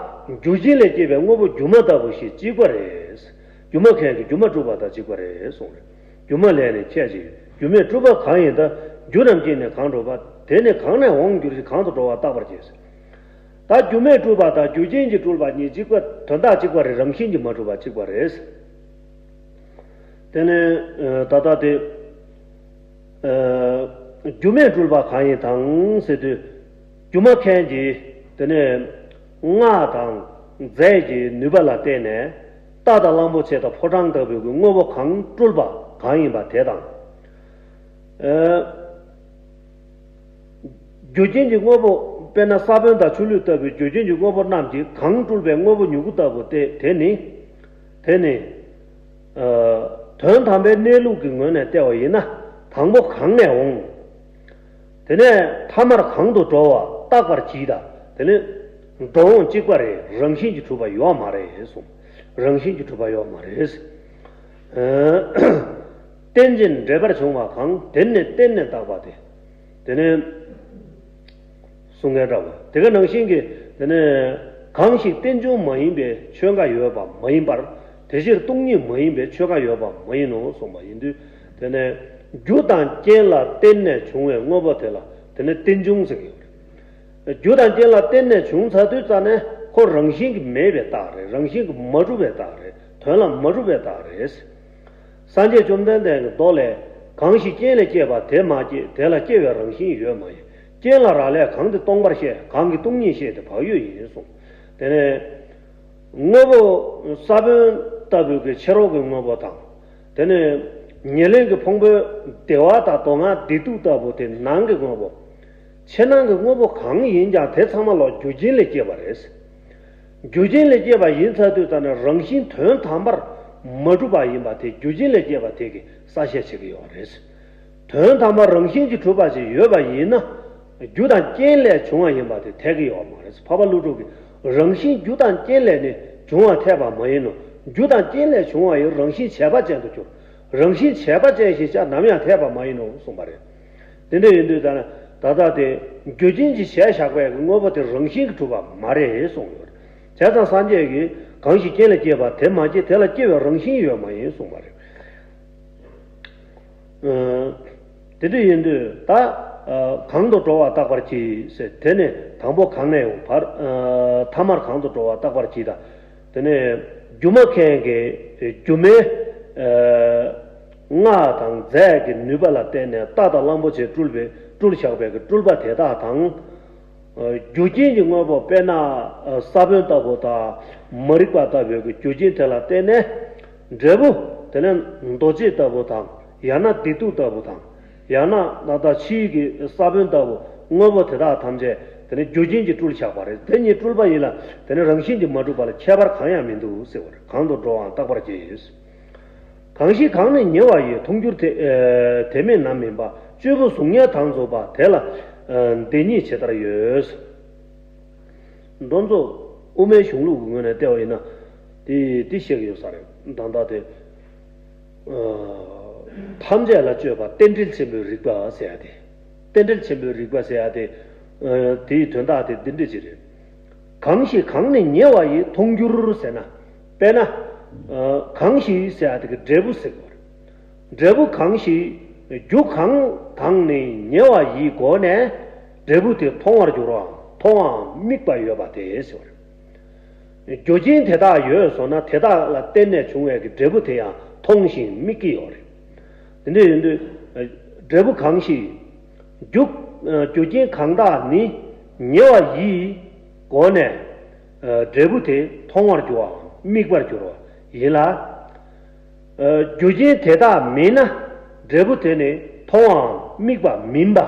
རྒྱུ་རྐྱེན་ལས་སྐྱེས་པའི་དངོས་པོ་སྒྱུ་མ་ལྟ་བུ་ཞིག་གཅིག་པ་རེད། སྒྱུ་མ་མཁན་གྱིས་སྒྱུ་མ་སྤྲུལ་པ་དང་གཅིག་པ་རེད་གསུངས་རེད། སྒྱུ་མ་ལས་ནི་ཁྱད་ཅི་ཡོད། སྒྱུ་མས་སྤྲུལ་པ་གང་ཡིན་དང་། རྒྱུ་རྣམས་ཀྱིས་ནི་གང་སྤྲུལ་པ། དེ་ནི་གང་ནས་འོངས་འགྱུར་ཞིང་། གང་དུ་འགྲོ་བ་བརྟག་པར་གྱིས། ད་སྒྱུ་མས་སྤྲུལ་པ་དང་རྒྱུ་རྐྱེན་གྱིས་སྤྲུལ་པ་གཉིས་གཅིག་པ། དོན་དག་གཅིག་པ་རེད། རང་བཞིན་གྱིས་མ་གྲུབ་པ་གཅིག་པ་རེད། དེ་ནས་ད་ལྟ་དེ། སྒྱུ་མས་སྤྲུལ་པ་གང་ཡིན་དང་ཟེར་དུས། སྒྱུ་མ་མཁན་གྱིས་དེ་ནས་སྔགས་དང་རྫས་ཀྱི་ནུས་པ་ལ་བརྟེན་ནས་རྟ་དང་གླང་པོ་ཆེ་དང་ཕོ་བྲང་ལྟ་བུའི་གི་དངོས་པོ་གང་སྤྲུལ་པ་གང་ཡིན་པ་དེ་དང་། རྒྱུ་རྐྱེན་གྱི་དངོས་པོ། དཔེར་ན་ས་བོན་དང་ཆུ་ལུད་ལྟ་བུའི་རྒྱུ་རྐྱེན་གྱི་དངོས་པོ་རྣམས་ཀྱིས་གང་སྤྲུལ་པའི་དངོས་པོ་མྱུ་གུ་ལྟ་བུ་སྟེ། དེ་ནི། དེ་ནི། དོན་དམ་པའི་གནས་ལུགས་ཀྱི་ངོས་ནས་བལྟས་པ་ཡིན་ན། དང་པོ་གང་ནས་འོངས། དེ་ནས་ཐ་མར་གང་དུ་འགྲོ་བ་བརྟག་པར་གྱིས་དང་། དེ་ནི་འགྲོ་འོང་གཅིག་པ་རེད། རང་བཞིན་གྱིས་གྲུབ་པ་ཡོད་མ་རེད་གསུངས། རང་བཞིན་གྱིས་གྲུབ་པ་ཡོད་མ་རེད། རྟེན་ཅིང་འབྲེལ་པར་བྱུང་བ་གང་། དེ་ནི་བརྟེན་ནས་བཏགས་པ་སྟེ། དེ་ནས་གསུང་མཁན་འདྲ་བ་དེ་ག་ནང་བཞིན་གྱི་དེ་ནས་གང་ཞིག་རྟེན་འབྱུང་མ་ཡིན་པའི་ཆོས་འགའ་ཡོད་པ་མ་ཡིན་པར། དེ་ཕྱིར་སྟོང་ཉིད་མ་ཡིན་པའི་ཆོས་འགའ་ཡོད་པ་མ་ཡིན་ནོ་གསུངས་པ་ཡིན་དུས། དེ་ནས་རྒྱུ་དང་རྐྱེན་ལ་བརྟེན་ནས་བྱུང་བའི་དངོས་པོ་དེ་ལ་དེ་ནས་རྟེན་འབྱུང་ཟེར་གྱི་ཡོད་རེད། རྒྱུ་དང་རྐྱེན་ལ་བརྟེན་ནས་བྱུང་ཚར་དུས་ཙ་ནས་ཁོ་རང་བཞིན་གྱིས་མེད་པའི་རྟགས་རེད། རང་བཞིན་གྱིས་མ་གྲུབ་པའི་རྟགས་རེད། དོན་ལ་མ་གྲུབ་པའི་རྟགས་རེད། སངས་རྒྱས་བཅོམ་ལྡན་འདས་ཀྱི་མདོ་ལས། གང་ཞིག་རྐྱེན་ལས་སྐྱེས་པ་དེ་མ་སྐྱེས། དེ་ལ་སྐྱེ་བའི་རང་བཞིན་ཡོད་མ་ཡིན། རྐྱེན་ལ་རག་ལས་གང་དེ་སྟོང་པར་བཤད། གང་གིས་སྟོང་ཉིད་བཤད་དེ་བག་ཡོད་ཡིན་གསུངས། དེ་ནས་དངོས་པོ་ས་བོན་ལྟ་བུའི་གི་ཕྱི་རོལ་གྱི་དངོས་པོ་དང་། དེ་ནས་ཉེར་ལེན་གྱི་ཕུང་པོའི་བདེ་བ་དང་སྡུག་བསྔལ་བདེ་སྡུག་ལྟ་བུ་དེ་ནང་གི་དངོས་པོ། ཕྱི་ནང་གི་དངོས་པོ་གང་ཡིན་ཀྱང་དེ་ཚང་མ་ལོག་རྒྱུ་རྐྱེན་ལས་སྐྱེས་པ་རེད། རྒྱུ་རྐྱེན་ལས་སྐྱེས་པ་ཡིན་ཚར་དུས་ཙ་ན་རང་བཞིན་དོན་དམ་པར་མ་གྲུབ་པ་ཡིན་པ་དེ་རྒྱུ་རྐྱེན་ལས་སྐྱེས་པ་དེ་གིས་གསལ་བཤད་བྱེད་ཀྱི་ཡོད་རེད། དོན་དམ་པར་རང་བཞིན་གྱིས་གྲུབ་པ་ཞིག་ཡོད་པ་ཡིན་ན། རྒྱུ་དང་རྐྱེན་ལས་བྱུང་བ་ཡིན་པ་དེ་འཐད་ཀྱི་ཡོད་མ་རེད། འཕགས་པ་ཀླུ་སྒྲུབ་ཀྱིས་རང་བཞིན་རྒྱུ་དང་རྐྱེན་ལས་ནི་འབྱུང་བ་འཐད་པ་མ་ཡིན་ནོ། རྒྱུ་དང་རྐྱེན་ལས་བྱུང་བ་ཡི་རང་བཞིན་བྱས་པ་ཅན་དུ་གྱུར། རང་བཞིན་བྱས་པ་ཅན་ཞེས་བྱ་ནམ་ཡང་འཐད་པ་མ་ཡིན་ནོ་གསུངས་པ་རེད། དེ་འདྲ་ཡིན་དུས་ད་ནི་ད་ལྟ་དེ་རྒྱུ་རྐྱེན་གྱིས་བྱས་བཞག་པའི་དངོས་པོ་དེ་རང་བཞིན་གྱིས་གྲུབ་པ་མ་རེད་གསུངས་ཡོད། བྱས་ཙང་སངས་རྒྱས་ཀྱིས་གང་ཞིག་རྐྱེན་ལས་སྐྱེས་པ་དེ་མ་སྐྱེས། དེ་ལ་སྐྱེ་བའི་རང་བཞིན་ཡོད་མ་ཡིན་གསུངས་པ་རེད། དེ་འདྲ་ཡིན་དུས་ད་གང་དུ་འགྲོ་བ་བརྟག་པར་གྱིས་ཟེར། དེ་ནས་དང་པོ་གང་ནས་ཡོང་བར། ཐ་མར་གང་དུ་འགྲོ་བ་བརྟག་པར་གྱིས་དང་། དེ་ནས་སྒྱུ་མ་མཁན་གྱིས་སྒྱུ་མའི་སྔགས་དང་རྫས་ཀྱི་ནུས་པ་ལ་བརྟེན་ནས་རྟ་དང་གླང་པོ་ཆེ་སྤྲུལ་པའི་སྤྲུལ་བཞག་པའི་གི་སྤྲུལ་པ་དེ་དག་དང་། རྒྱུ་རྐྱེན་གྱི་དངོས་པོ་དཔེར་ན་ས་བོན་ལྟ་བུ་དང་མ་རིག་པ་ལྟ་བུའི་གི་རྒྱུ་རྐྱེན་དེ་ལ་བརྟེན་ནས་འབྲས་བུ་དེ་ནི་རྡོ་རྗེ་ལྟ་བུ་དང་། ཡང་ན་བདེ་སྡུག་ལྟ་བུ་དང་། ཡང་ན་ད་ལྟ་ཕྱིའི་གི་ས་བོན་ལྟ་བུ་དངོས་པོ་དེ་དག་ཐམས་ཅད་དེ་ནི་རྒྱུ་རྐྱེན་གྱིས་སྤྲུལ་བཞག་པ་རེད། དེ་གཉིས་སྤྲུལ་པ་ཡིན་ལ་དེ་ནི་རང་བཞིན་གྱིས་མ་གྲུབ་པ་ལ་ཁྱད་པར་གང་ཡང་མི་འདུག་ཟེར་བ་རེད། གང་དུ་འགྲོ་བའང་བརྟག་པར་གྱིས། གང་ཞིག་གང་ནས་ཉེ་བ་ཡི། མཐོང་འགྱུར་དེ་ཨེ་དེ་མེད་ན་མིན་པ། སྤྱོད་པོ་གཟུགས་བརྙན་དང་མཚུངས་པ། དེ་ལ་ཨེ་དེ་ཉིད་ཇི་ལྟར་ཡོད། འདི་ཚོ་དབུ་མའི་གཞུང་ལུགས་ཀྱི་ངོས་ནས་བལྟས་པ་ཡིན་ན། དེ་དེ་བཤད་ཀྱི་ཡོད་ས་རེད། ད་ལྟ་དེ་ཨ་ཐམས་ཅད་ལ་དཔྱོད་པ་རྟེན་འབྲེལ་ཆེན་པོའི་རིགས་པ་ཟེར་ཡ་དེ། རྟེན་འབྲེལ་ཆེན་པོའི་རིགས་པ་ཟེར་ཡ་དེ། ཨ་དེའི་དོན་དག་དེ་འདི་འདྲ་ཅིག་རེད། གང་ཞིག་གང་ནས་ཉེ་བ་ཡི། མཐོང་འགྱུར་ཟེར་ན། དཔེར་ན། ཨ་གང་ཞིག་ཟེར་ཡ་དེ་གི་འབྲས་བུ་ཟེར་དགོས་རེད། འབྲས་བུ་གང་ཞིག་རྒྱུ་གང་དང་ནི་ཉེ་བ་ཡི་སྒོ་ནས་འབྲས་བུ་དེ་མཐོང་བར་འགྱུར་བའམ་མཐོང་བའམ་དམིགས་པ་ཡོད་པ་དེ་ཟེར་བ་རེད། རྒྱུ་རྐྱེན་དེ་དག་ཡོད་སོང་ན་དེ་དག་ལ་བརྟེན་ནས་བྱུང་བའི་གི་འབྲས་བུ་དེ་ཡང་མཐོང་ཞིང་དམིགས་ཀྱི་ཡོད་རེད། དེ་འདྲ་ཡིན་དུས་འབྲས་བུ་གང་ཞིག་རྒྱུ་རྒྱུ་རྐྱེན་གང་དག་ནི་ཉེ་བ་ཡི་སྒོ་ནས་འབྲས་བུ་དེ་མཐོང་བར་འགྱུར་བའམ་དམིགས་པར་འགྱུར་བ་ཡིན་ལ། རྒྱུ་རྐྱེན་དེ་དག་མེད་ན་འབྲས་བུ་དེ་ནི་མཐོང་བའམ་དམིགས་པ་མིན་པ་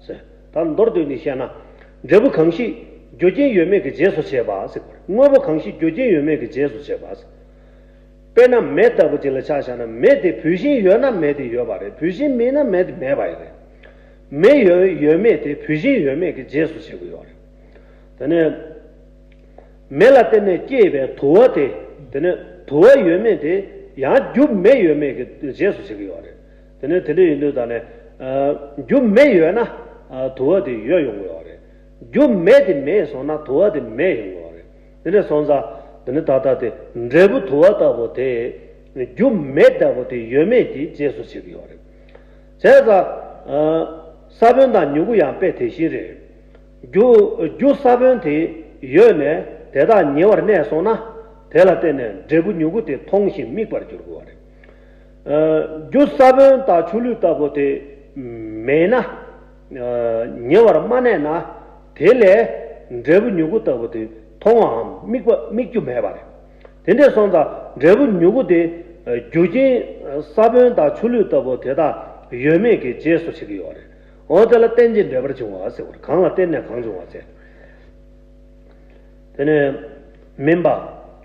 ཟེར། ད་མདོར་བསྡུས་ནས་བཤད་ན། འབྲས་བུ་གང་ཞིག་རྒྱུ་རྐྱེན་ཡོད་མེད་ཀྱི་རྗེས་སུ་བྱེད་པ་ཟེར་དགོས་རེད། དངོས་པོ་གང་ཞིག་རྒྱུ་རྐྱེན་ཡོད་མེད་ཀྱི་རྗེས་སུ་བྱེད་པ་ཟེར། དཔེར་ན་མེ་ལྟ་བུ་ཅིག་ལ་ཆ་བཞག་ན་མེ་དེ་བུད་ཤིང་ཡོད་ན་མེ་དེ་ཡོད་པ་རེད། བུད་ཤིང་མེད་ན་མེ་དེ་མེད་པ་ཡིན་རེད། མེ་ཡོད་ཡོད་མེད་དེ་བུད་ཤིང་ཡོད་མེད་ཀྱི་རྗེས་སུ་བྱེད་ཀྱི་ཡོད་རེད། དེ་ནས། མེ་ལ་བརྟེན་ནས་སྐྱེས་པའི་དུ་བ་དེ། དེ་ནས་དུ་བ་ཡོད་མེད་དེ་ཡང་རྒྱུ་མེ་ཡོད་མེད་ཀྱི་རྗེས་སུ་བྱེད་ཀྱི་ཡོད་རེད། དེ་ནས་དེ་འདྲ་ཡིན་དུས་ད་ནས་ཨ་རྒྱུ་མེ་ཡོད་ན་ཨ་དུ་བ་དེ་ཡོད་ཡོང་གི་ཡོད་རེད། རྒྱུ་མེ་དེ་མེད་སོང་ན་དུ་བ་དེ་མེད་ཡོང་གི་ཡོད་རེད། དེ་འདྲ་སོང་ཙང་དེ་ནས་ད་ལྟ་དེ་འབྲས་བུ་དུ་བ་ལྟ་བུ་དེ་རྒྱུ་མེ་ལྟ་བུ་དེ་ཡོད་མེད་ཀྱི་རྗེས་སུ་བྱེད་ཀྱི་ཡོད་རེད། བྱས་ཙང་། ཨ་ས་བོན་དང་མྱུ་གུ་ཡང་དཔེ་དེ་བཞིན་རེད། རྒྱུ་རྒྱུ་ས་བོན་དེ་ཡོད་ནས་དེ་དག་ཉེ་བར་གནས་སོང་ན་དེ་ལ་བརྟེན་ནས་འབྲས་བུ་མྱུ་གུ་དེ་མཐོང་ཞིང་དམིགས་པར་འགྱུར་དགོས་པ་རེད། ཨ་རྒྱུ་ས་བོན་དང་ཆུ་ལུད་ལྟ་བུ་དེ་མེད་ན། ཨ་ཉེ་བར་མ་གནས་ན་དེ་ལས་འབྲས་བུ་མྱུ་གུ་ལྟ་བུ་དེ་མཐོང་བའམ་དམིགས་པ་དམིགས་རྒྱུ་མེད་པ་རེད། དེ་འདྲ་སོང་ཙང་འབྲས་བུ་མྱུ་གུ་དེ་རྒྱུ་རྐྱེན་ས་བོན་དང་ཆུ་ལུད་ལྟ་བུ་དེ་དག་ཡོད་མེད་ཀྱི་རྗེས་སུ་བྱེད་ཀྱི་ཡོད་རེད། འོ་དེ་ལ་རྟེན་ཅིང་འབྲེལ་པར་འབྱུང་བ་ཟེར་བ་རེད། གང་ལ་བརྟེན་ནས་གང་འབྱུང་བ་ཟེར། དེ་ནས་མིན་པ།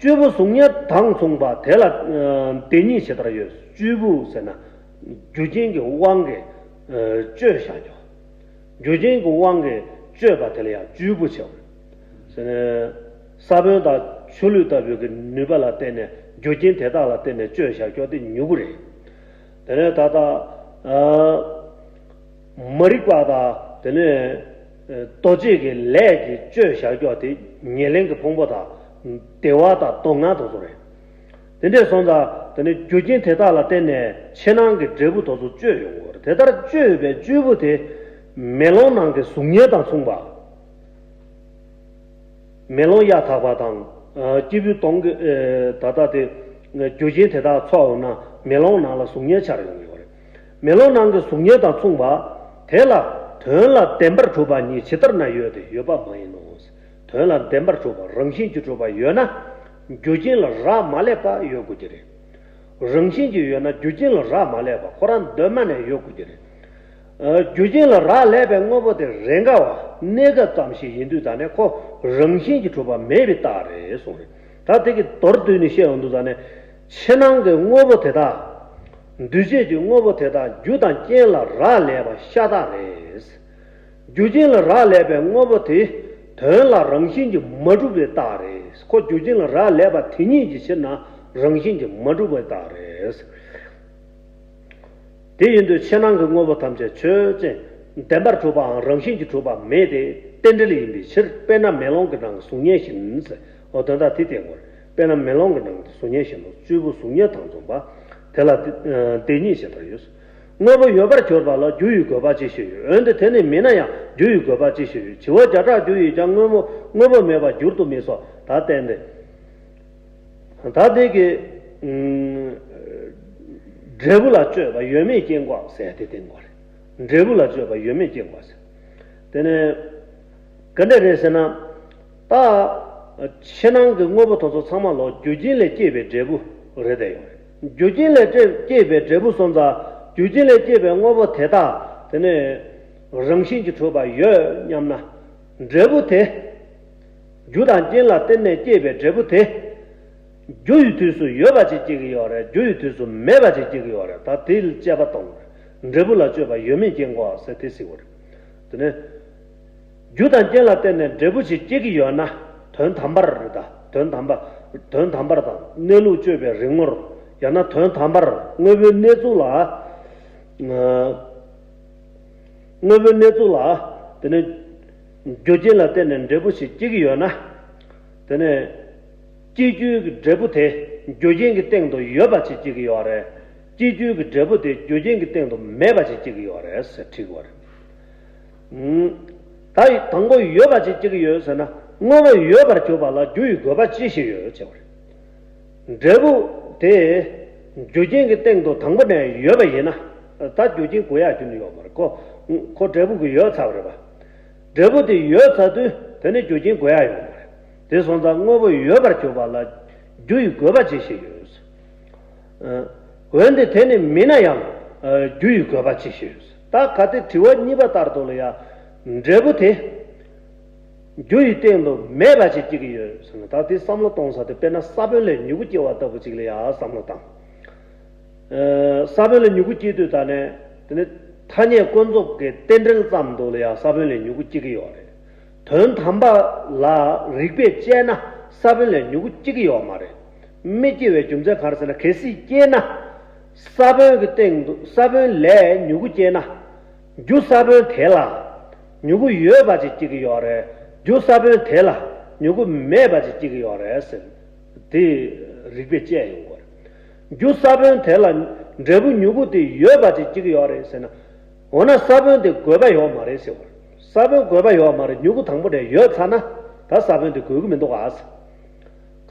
སྤྱོད་པོ་གཟུགས་བརྙན་དང་མཚུངས་པ་དེ་ལ་དེ་ཉིད་ཇི་ལྟར་ཡོད། སྤྱོད་པོ་ཟེར་ན་རྒྱུ་རྐྱེན་གྱི་དབང་གིས་སྤྱོད་བཞག་རྒྱུ། རྒྱུ་རྐྱེན་གྱི་དབང་གིས་སྤྱོད་པ་དེ་ལ་ཡང་སྤྱོད་པོ་བྱ་བ། ཟེར་ནས་ས་བོན་དང་ ཆུ་ལུད་ལྟ་བུའི་གི་ནུས་པ་ལ་བརྟེན་ནས་རྒྱུ་རྐྱེན་དེ་དག་ལ་བརྟེན་ནས་བཅོས་བཞག་ཀྱོག་དེ་མྱུ་གུ་རེད། དེ་ནས་ད་ལྟ་ཨ། མ་རིག་པ་དང་དེ་ནས་ཨ་ལྟོ་འབྱེད་ཀྱི་ལས་ཀྱི་བཅོས་བཞག་ཀྱོག་དེ་ཉེར་ལེན་གྱི་ཕུང་པོ་དང་བདེ་བ་དང་སྡུག་བསྔལ་དེ་ཚོ་རེད། དེ་འདྲས་སོང་ཙང་དེ་ནས་རྒྱུ་རྐྱེན་དེ་དག་ལ་བརྟེན་ནས་ཕྱི་ནང་གི་འབྲས་བུ་དེ་ཚོ་བཅོས་ཡོང་གི་རེད། དེ་ལྟར་བཅོས་པའི་བཅོས་བུ་དེ་མེ་ལོང་ནང་གི་གཟུགས་བརྙན་དང་མཚུངས་པ། མེ་ལོང་གཡའ་དག་པ་དང་། ཨ་སྐྱེས་བུ་སྟོང་གི་ཨེ་ད་ལྟ་དེ་རྒྱུ་རྐྱེན་དེ་དག་ཚོགས་ཡོང་ན་མེ་ལོང་ནང་ལ་གཟུགས་བརྙན་འཆར་ཡོང་གི་ཡོད་རེད། མེ་ལོང་ནང་གི་གཟུགས་བརྙན་དང་མཚུངས་པ། དེ་ལ་དོན་ལ་བདེན་པར་གྲུབ་པ་ཉིད་ཇི་ལྟར་ན་ཡོད་དེ་ཡོད་པ་མ་ཡིན་ནོ། དོན་ལ་བདེན་པར་གྲུབ་པ་རང་བཞིན་གྱིས་གྲུབ་པ་ཡོད་ན་རྒྱུ་རྐྱེན་ལ་རག་མ་ལས་པ་ཡོད་དགོས་ཀྱི་རེད། རང་བཞིན་གྱིས་ཡོད་ན་རྒྱུ་རྐྱེན་ལ་རག་མ་ལས་པ་ཁོ་རང་གདོད་མ་ནས་ཡོད་དགོས་ཀྱི་རེད། ཨ་རྒྱུ་རྐྱེན་ལ་རག་ལས་པའི་དངོས་པོ་དེ་རེས་འགའ་བ་གནས་སྐབས་ཙམ་ཞིག་ཡིན་དུས་ད་ནས་ཁོ་རང་བཞིན་གྱིས་གྲུབ་པ་མེད་པའི་རྟགས་རེད་གསུངས་རེད། ད་དེ་གི་མདོར་བསྡུས་ནས་བཤད་ཡོང་དུས་ད་ནས་ཕྱི་ནང་གི་དངོས་པོ་དེ་དག་འདུས་བྱས་ཀྱི་དངོས་པོ་དེ་དག་རྒྱུ་དང་རྐྱེན་ལ་རག་ལས་པ་ཤ་སྟག་རེད། རྒྱུ་རྐྱེན་ལ་རག་ལས་པའི་དངོས་པོ་དེ་དོན་ལ་རང་བཞིན་གྱིས་མ་གྲུབ་པའི་རྟགས་རེད། ཁོ་རྒྱུ་རྐྱེན་ལ་རག་ལས་པ་དེ་ཉིད་ཀྱི་ཕྱིར་ན་རང་བཞིན་གྱིས་མ་གྲུབ་པའི་རྟགས་རེད། དེ་ཡིན་དུས་ཕྱི་ནང་གི་དངོས་པོ་ཐམས་ཅད་ཆོས་ཅན། བདེན་པར་གྲུབ་པའམ་རང་བཞིན་གྱིས་གྲུབ་པ་མེད་དེ་རྟེན་འབྲེལ་ཡིན་པའི་ཕྱིར། དཔེར་ན་མེ་ལོང་གི་ནང་གི་གཟུགས་བརྙན་བཞིན། འོ་དོན་དག་དེ་བསྟན་དགོས་རེད། དཔེར་ན་མེ་ལོང་གི་ནང་གི་གཟུགས་བརྙན་བཞིན་ནོ། བཅོས་བུ་གཟུགས་བརྙན་དང་མཚུངས་པ། དེ་ལ་དེ་ཉིད་ཞེས་པར་ཡོད། དངོས་པོ་ཡོད་པར་གྱུར་པ་ལ་རྒྱུ་ཡི་དགོས་པ་ཅི་ཞིག་ཡོད། འོན་ཏེ་དེ་ནི་མིན་ན་ཡང་རྒྱུ་ཡི་དགོས་པ་ཅི་ཞིག་ཡོད། བྱི་བ་བརྒྱ་ཕྲག་རྒྱུ་ཡིས་ཀྱང་དངོས་པོ་དངོས་པོ་མེད་པར་འགྱུར་དུ་མི་སོགས་ད་བསྟན་ཏེ། ད་དེ་གི་ཨུམ། འབྲས་བུ་ལ་དཔྱོད་པ་ཡོད་མེད་སྐྱེ་འགོག་ཟེར་ཏེ་བསྟན་དགོས་རེད། འབྲས་བུ་ལ་དཔྱོད་པ་ཡོད་མེད་སྐྱེ་འགོག་ཟེར། དེ་ནས་ག་འདྲ་རེད་ཟེར་ན། ད་ཕྱི་ནང་གི་དངོས་པོ་དེ་ཚོ་ཚང་མ་ལོ་རྒྱུ་རྐྱེན་ལས་སྐྱེས་པའི་འབྲས་བུ་རེད་དེ་ཡོད་རེད། རྒྱུ་རྐྱེན་ལས་སྐྱེས་པའི་འབྲས་བུ་སོང་ཙང་རྒྱུ་རྐྱེན་ལས་སྐྱེས་པའི་དངོས་པོ་དེ་དག་དེ་ནས་རང་བཞིན་གྱིས་གྲུབ་པ་ཡོད་སྙམ་ན། འབྲས་བུ་དེ། རྒྱུ་དང་རྐྱེན་ལ་བརྟེན་ནས་སྐྱེས་པའི་འབྲས་བུ་དེ། རྒྱུ་ཡི་དུས་སུ་ཡོད་པ་ཅིག་སྐྱེ་གི་ཡོད་རེད། རྒྱུ་ཡི་དུས་སུ་མེད་པ་ཅིག་སྐྱེ་གི་ཡོད་རེད། ད་དེ་ལ་དཔྱད་པ་གཏོང་། འབྲས་བུ་ལ་དཔྱོད་པ་ཡོད་མེད་སྐྱེ་འགོག་ཟེར་དེ་ཟེར་བ་རེད། དེ་ནས། རྒྱུ་དང་རྐྱེན་ལ་བརྟེན་ནས་འབྲས་བུ་ཞིག་སྐྱེ་གི་ཡོད་ན། དོན་དམ་པར་རེད་ད། དོན་དམ་པ། དོན་དམ་པར་དང་གནས་ལུགས་དཔྱོད་པའི་རིག་ངོར། ཡང་ན་དོན་དམ་པར་དངོས་པོའི་གནས་ཚུལ་ལ། དངོས་པོའི་གནས་ཚུལ་ལ། དེ་ནས་རྒྱུ་རྐྱེན་ལ་བརྟེན་ནས་འབྲས་བུ་ཞིག་སྐྱེ་གི་ཡོད་ན། དེ་ནས་སྐྱེ་རྒྱུའི་གི་འབྲས་བུ་དེ་རྒྱུ་རྐྱེན་གྱི་སྟེང་དུ་ཡོད་པ་ཅིག་སྐྱེ་གི་ཡོད་རེད། སྐྱེ་རྒྱུའི་གི་འབྲས་བུ་དེ་རྒྱུ་རྐྱེན་གྱི་སྟེང་དུ་མེད་པ་ཅིག་སྐྱེ་གི་ཡོད་རེད་ཟེར་དྲིས་དགོས་རེད། ད་ཡི་དང་པོ་ཡོད་པ་ཅིག་སྐྱེ་གི་ཡོད་ཟེར་ན། དངོས་པོ་ཡོད་པར་གྱུར་པ་ལ་རྒྱུ་ཡི་དགོས་པ་ཅི་ཞིག་ཡོད་ཅེས་པ་རེད། འབྲས་བུ་དེ་རྒྱུ་རྐྱེན་གྱི་སྟེང་དུ་དང་པོ་ནས་ཡོད་པ་ཡིན་ན། ད་རྒྱུ་རྐྱེན་དགོས་ཡག་རྒྱུ་ནི་ཡོད་མ་རེད། ཁོ་ཁོ་འབྲས་བུ་གི་ཡོད་ཚར་བ་རེད་པ། འབྲས་བུ་དེ་ཡོད་ཚར་དུས་དེ་ནི་རྒྱུ་རྐྱེན་དགོས་ཡག་ཡོད་མ་རེད། དེ་སོང་ཙང་དངོས་པོ་ཡོད་པར་གྱུར་པ་ལ་རྒྱུ་ཡི་དགོས་པ་ཅི་ཞིག་ཡོད། འོན་ཏེ་དེ་ནི་མིན་ན་ཡང་རྒྱུ་ཡི་དགོས་པ་ཅི་ཞིག་ཡོད། ད་གལ་ཏེ་དྲི་བ་གཉིས་པ་ལྟར་དུ་ལ་ཡང་འབྲས་བུ་དེ་རྒྱུ་ཡི་སྟེང་དུ་མེད་པ་ཅིག་སྐྱེ་གི་ཡོད་ཟེར་ན། ད་དེ་བསམ་བློ་གཏོང་ས་དེ་དཔེར་ན་ས་བོན་ལས་མྱུ་གུ་སྐྱེ་བ་ལྟ་བུ་ཅིག་ལ་ཡང་བསམ་བློ་བཏང་། ས་བོན་ལས་མྱུ་གུ་སྐྱེ་དུས་ད་ནས་དེ་ནི་ཐ་སྙད་ཀུན་རྫོབ་ཀྱི་རྟེན་འབྲེལ་ཙམ་དུ་ལ་ཡང་ས་བོན་ལས་མྱུ་གུ་སྐྱེ་གི་ཡོད་རེད། དོན་དམ་པ་ལ་རིགས་པས་དཔྱད་ན་ས་བོན་ལས་མྱུ་གུ་སྐྱེ་གི་ཡོད་མ་རེད། མི་སྐྱེ་བའི་རྒྱུ་མཚན་ག་རེ་ཟེར་ན། གལ་སྲིད་སྐྱེས་ན་ས་བོན་གྱི་སྟེང་དུ་ས་བོན་ལས་མྱུ་གུ་སྐྱེས་ན་རྒྱུ་ས་བོན་དེ་ལ་མྱུ་གུ་ཡོད་པ་ཅིག་སྐྱེ་གི་ཡོད་རེད། རྒྱུ་ས་བོན་དེ་ལ་མྱུ་གུ་མེད་པ་ཅིག་སྐྱེ་གི་ཡོད་རེད་ཟེར། དེ་རིགས་པས་དཔྱད་ཡོང་དགོས་རེད། རྒྱུ་ས་བོན་དེ་ལ་འབྲས་བུ་མྱུ་གུ་དེ་ཡོད་པ་ཅིག་སྐྱེ་གི་ཡོད་རེད་ཟེར་ན། འོ་ན་ས་བོན་དེ་དགོས་པ་ཡོད་མ་རེད་ཟེར་བ་རེད། ས་བོན་དགོས་པ་ཡོད་མ་རེད། མྱུ་གུ་དང་པོ་ནས་ཡོད་ཚར་ན་ད་ས་བོན་དེ་དགོས་ཀྱི་མི་འདུག་ག་ཟེར།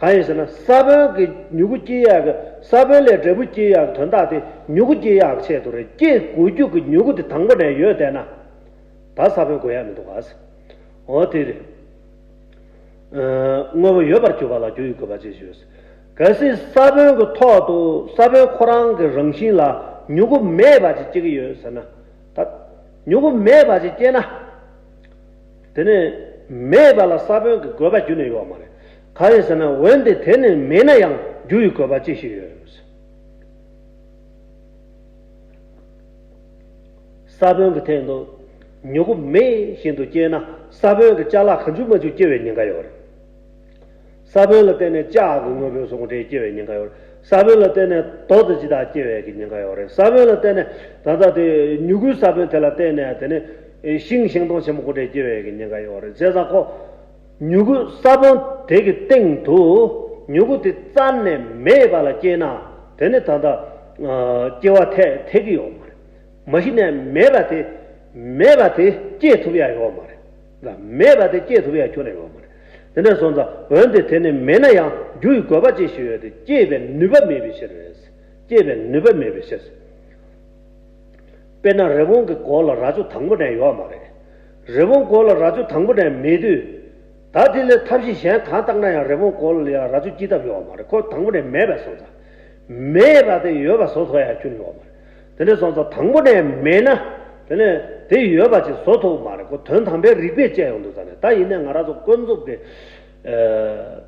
གང་ཡིན་ཟེར་ན་ས་བོན་གྱི་མྱུ་གུ་སྐྱེ་ཡག་གི། ས་བོན་ལས་འབྲས་བུ་སྐྱེ་ཡག་གི་དོན་དག་དེ་མྱུ་གུ་སྐྱེ་ཡག་གི་ཆེད་དུ་རེད། སྐྱེ་དགོས་རྒྱུ་གི་མྱུ་གུ་དེ་དང་པོ་ནས་ཡོད་བསྡད་ན་ད་ས་བོན་དགོས་ཡག་མི་འདུག་ག་ཟེར། འོ་དེ་རེད། དངོས་པོ་ཡོད་པར་གྱུར་པ་ལ་རྒྱུ་ཡི་དགོས་པ་ཅི་ཞིག་ཡོད། གལ་སྲིད་ས་བོན་གྱི་ཐོག་ཏུ་ས་བོན་ཁོ་རང་གི་རང་བཞིན་ལ་མྱུ་གུ་མེད་པ་ཅིག་སྐྱེ་གི་ཡོད་ཟེར་ན། ད་མྱུ་གུ་མེད་པ་ཅིག་སྐྱེས་ན། དེ་ནི་མེད་པ་ལ་ས་བོན་གྱི་དགོས་པ་རྒྱུ་ནས་ཡོད་མ་རེད། གང་ཡིན་ཟེར་ན། འོན་ཏེ་དེ་ནི་མེད་ན་ཡང་རྒྱུ་ཡི་དགོས་པ་ཅི་ཞིག་ཡོད། ས་བོན་གྱི་སྟེང་དུ་མྱུ་གུ་མེད་བཞིན་དུ་སྐྱེས་ན་ས་བོན་གྱི་ཅ་ལག་གང་བྱུང་མང་བྱུང་སྐྱེ་བའི་ཉེན་ཁ་ཡོད་རེད། ས་བོན་ལ་བརྟེན་ནས་ལྕགས་ཀྱི་དངོས་པོའི་གཟུགས་འདྲེས་སྐྱེ་བའི་ཉེན་ཁ་ཡོད་རེད། ས་བོན་ལ་བརྟེན་ནས་རྡོ་དང་ཅི་དག་སྐྱེ་བའི་གི་ཉེན་ཁ་ཡོད་རེད། ས་བོན་ལ་བརྟེན་ནས་ད་ལྟ་དེ་མྱུ་གུའི་ས་བོན་དེ་ལ་བརྟེན་ནས་དེ་ནས་ཤིང་ཤིང་སྡོང་ཆེན་པོ་དེ་འདྲས་སྐྱེ་བའི་གི་ཉེན་ཁ་ཡོད་རེད། བྱས་ཙང་ཁོ་མྱུ་གུ་ས་བོན་དེ་གི་སྟེང་དུ་མྱུ་གུ་དེ་རྩ་ནས་མེད་པ་ལ་སྐྱེས་ན་དེ་ནི་ད་ལྟ་སྐྱེ་བ་ཐེ་ཐེག་གི་ཡོད་མ་རེད། མ་གཞི་ནས་མེད་པ་དེ་མེད་པ་དེ་སྐྱེ་ཐུབ་ཡ་ཡོད་མ་རེད། མེད་པ་དེ་སྐྱེ་ཐུབ་ཡ་ཁྱོན་ནས་ཡོད་མ་རེད། དེ་འདྲ་སོང་ཙང་འོན་ཏེ་དེ་ནི་མེད་ན་ཡང་རྒྱུ་ཡི་དགོས་པ་ཅི་ཞིག་ཡོད་དེ་སྐྱེས་པའི་ནུས་པ་མེད་པའི་ཕྱིར། སྐྱེས་པའི་ནུས་པ་མེད་པའི་ཕྱིར། དཔེར་ན་རི་བོང་གི་མགོ་ལ་རྭ་ཅོ་དང་པོ་ནས་ཡོད་མ་རེད། རི་བོང་མགོ་ལ་རྭ་ཅོ་དང་པོ་ནས་མེད་དུས། ད་དེ་ལས་ཐབས་ཤེས་གཞན་གང་བཏང་ན་ཡང་རི་བོང་མགོ་ལ་ཡང་རྭ་ཅོ་སྐྱེ་ཐབས་ཡོད་མ་རེད། ཁོ་དང་པོ་ནས་མེད་པ་སོང་ཙང་། མེད་པ་དེ་ཡོད་པ་བཟོ་ཐུབ་ཡ་ཁྱོན་ནས་ཡོད་མ་རེད། དེ་འདྲ་སོང་ཙང་དང་པོ་ནས་མེད་ན། དེ་ནས་དེ་ཡོད་པ་ཅིག་བཟོ་ཐུབ་མ་རེད། ཁོ་དོན་དམ་པའི་རིགས་པས་དཔྱད་ཡོང་དུས་ཙང་ནས་ད་ཡིན་ནའི་ང་རང་ཚོ་ཀུན་རྫོབ་ཀྱི་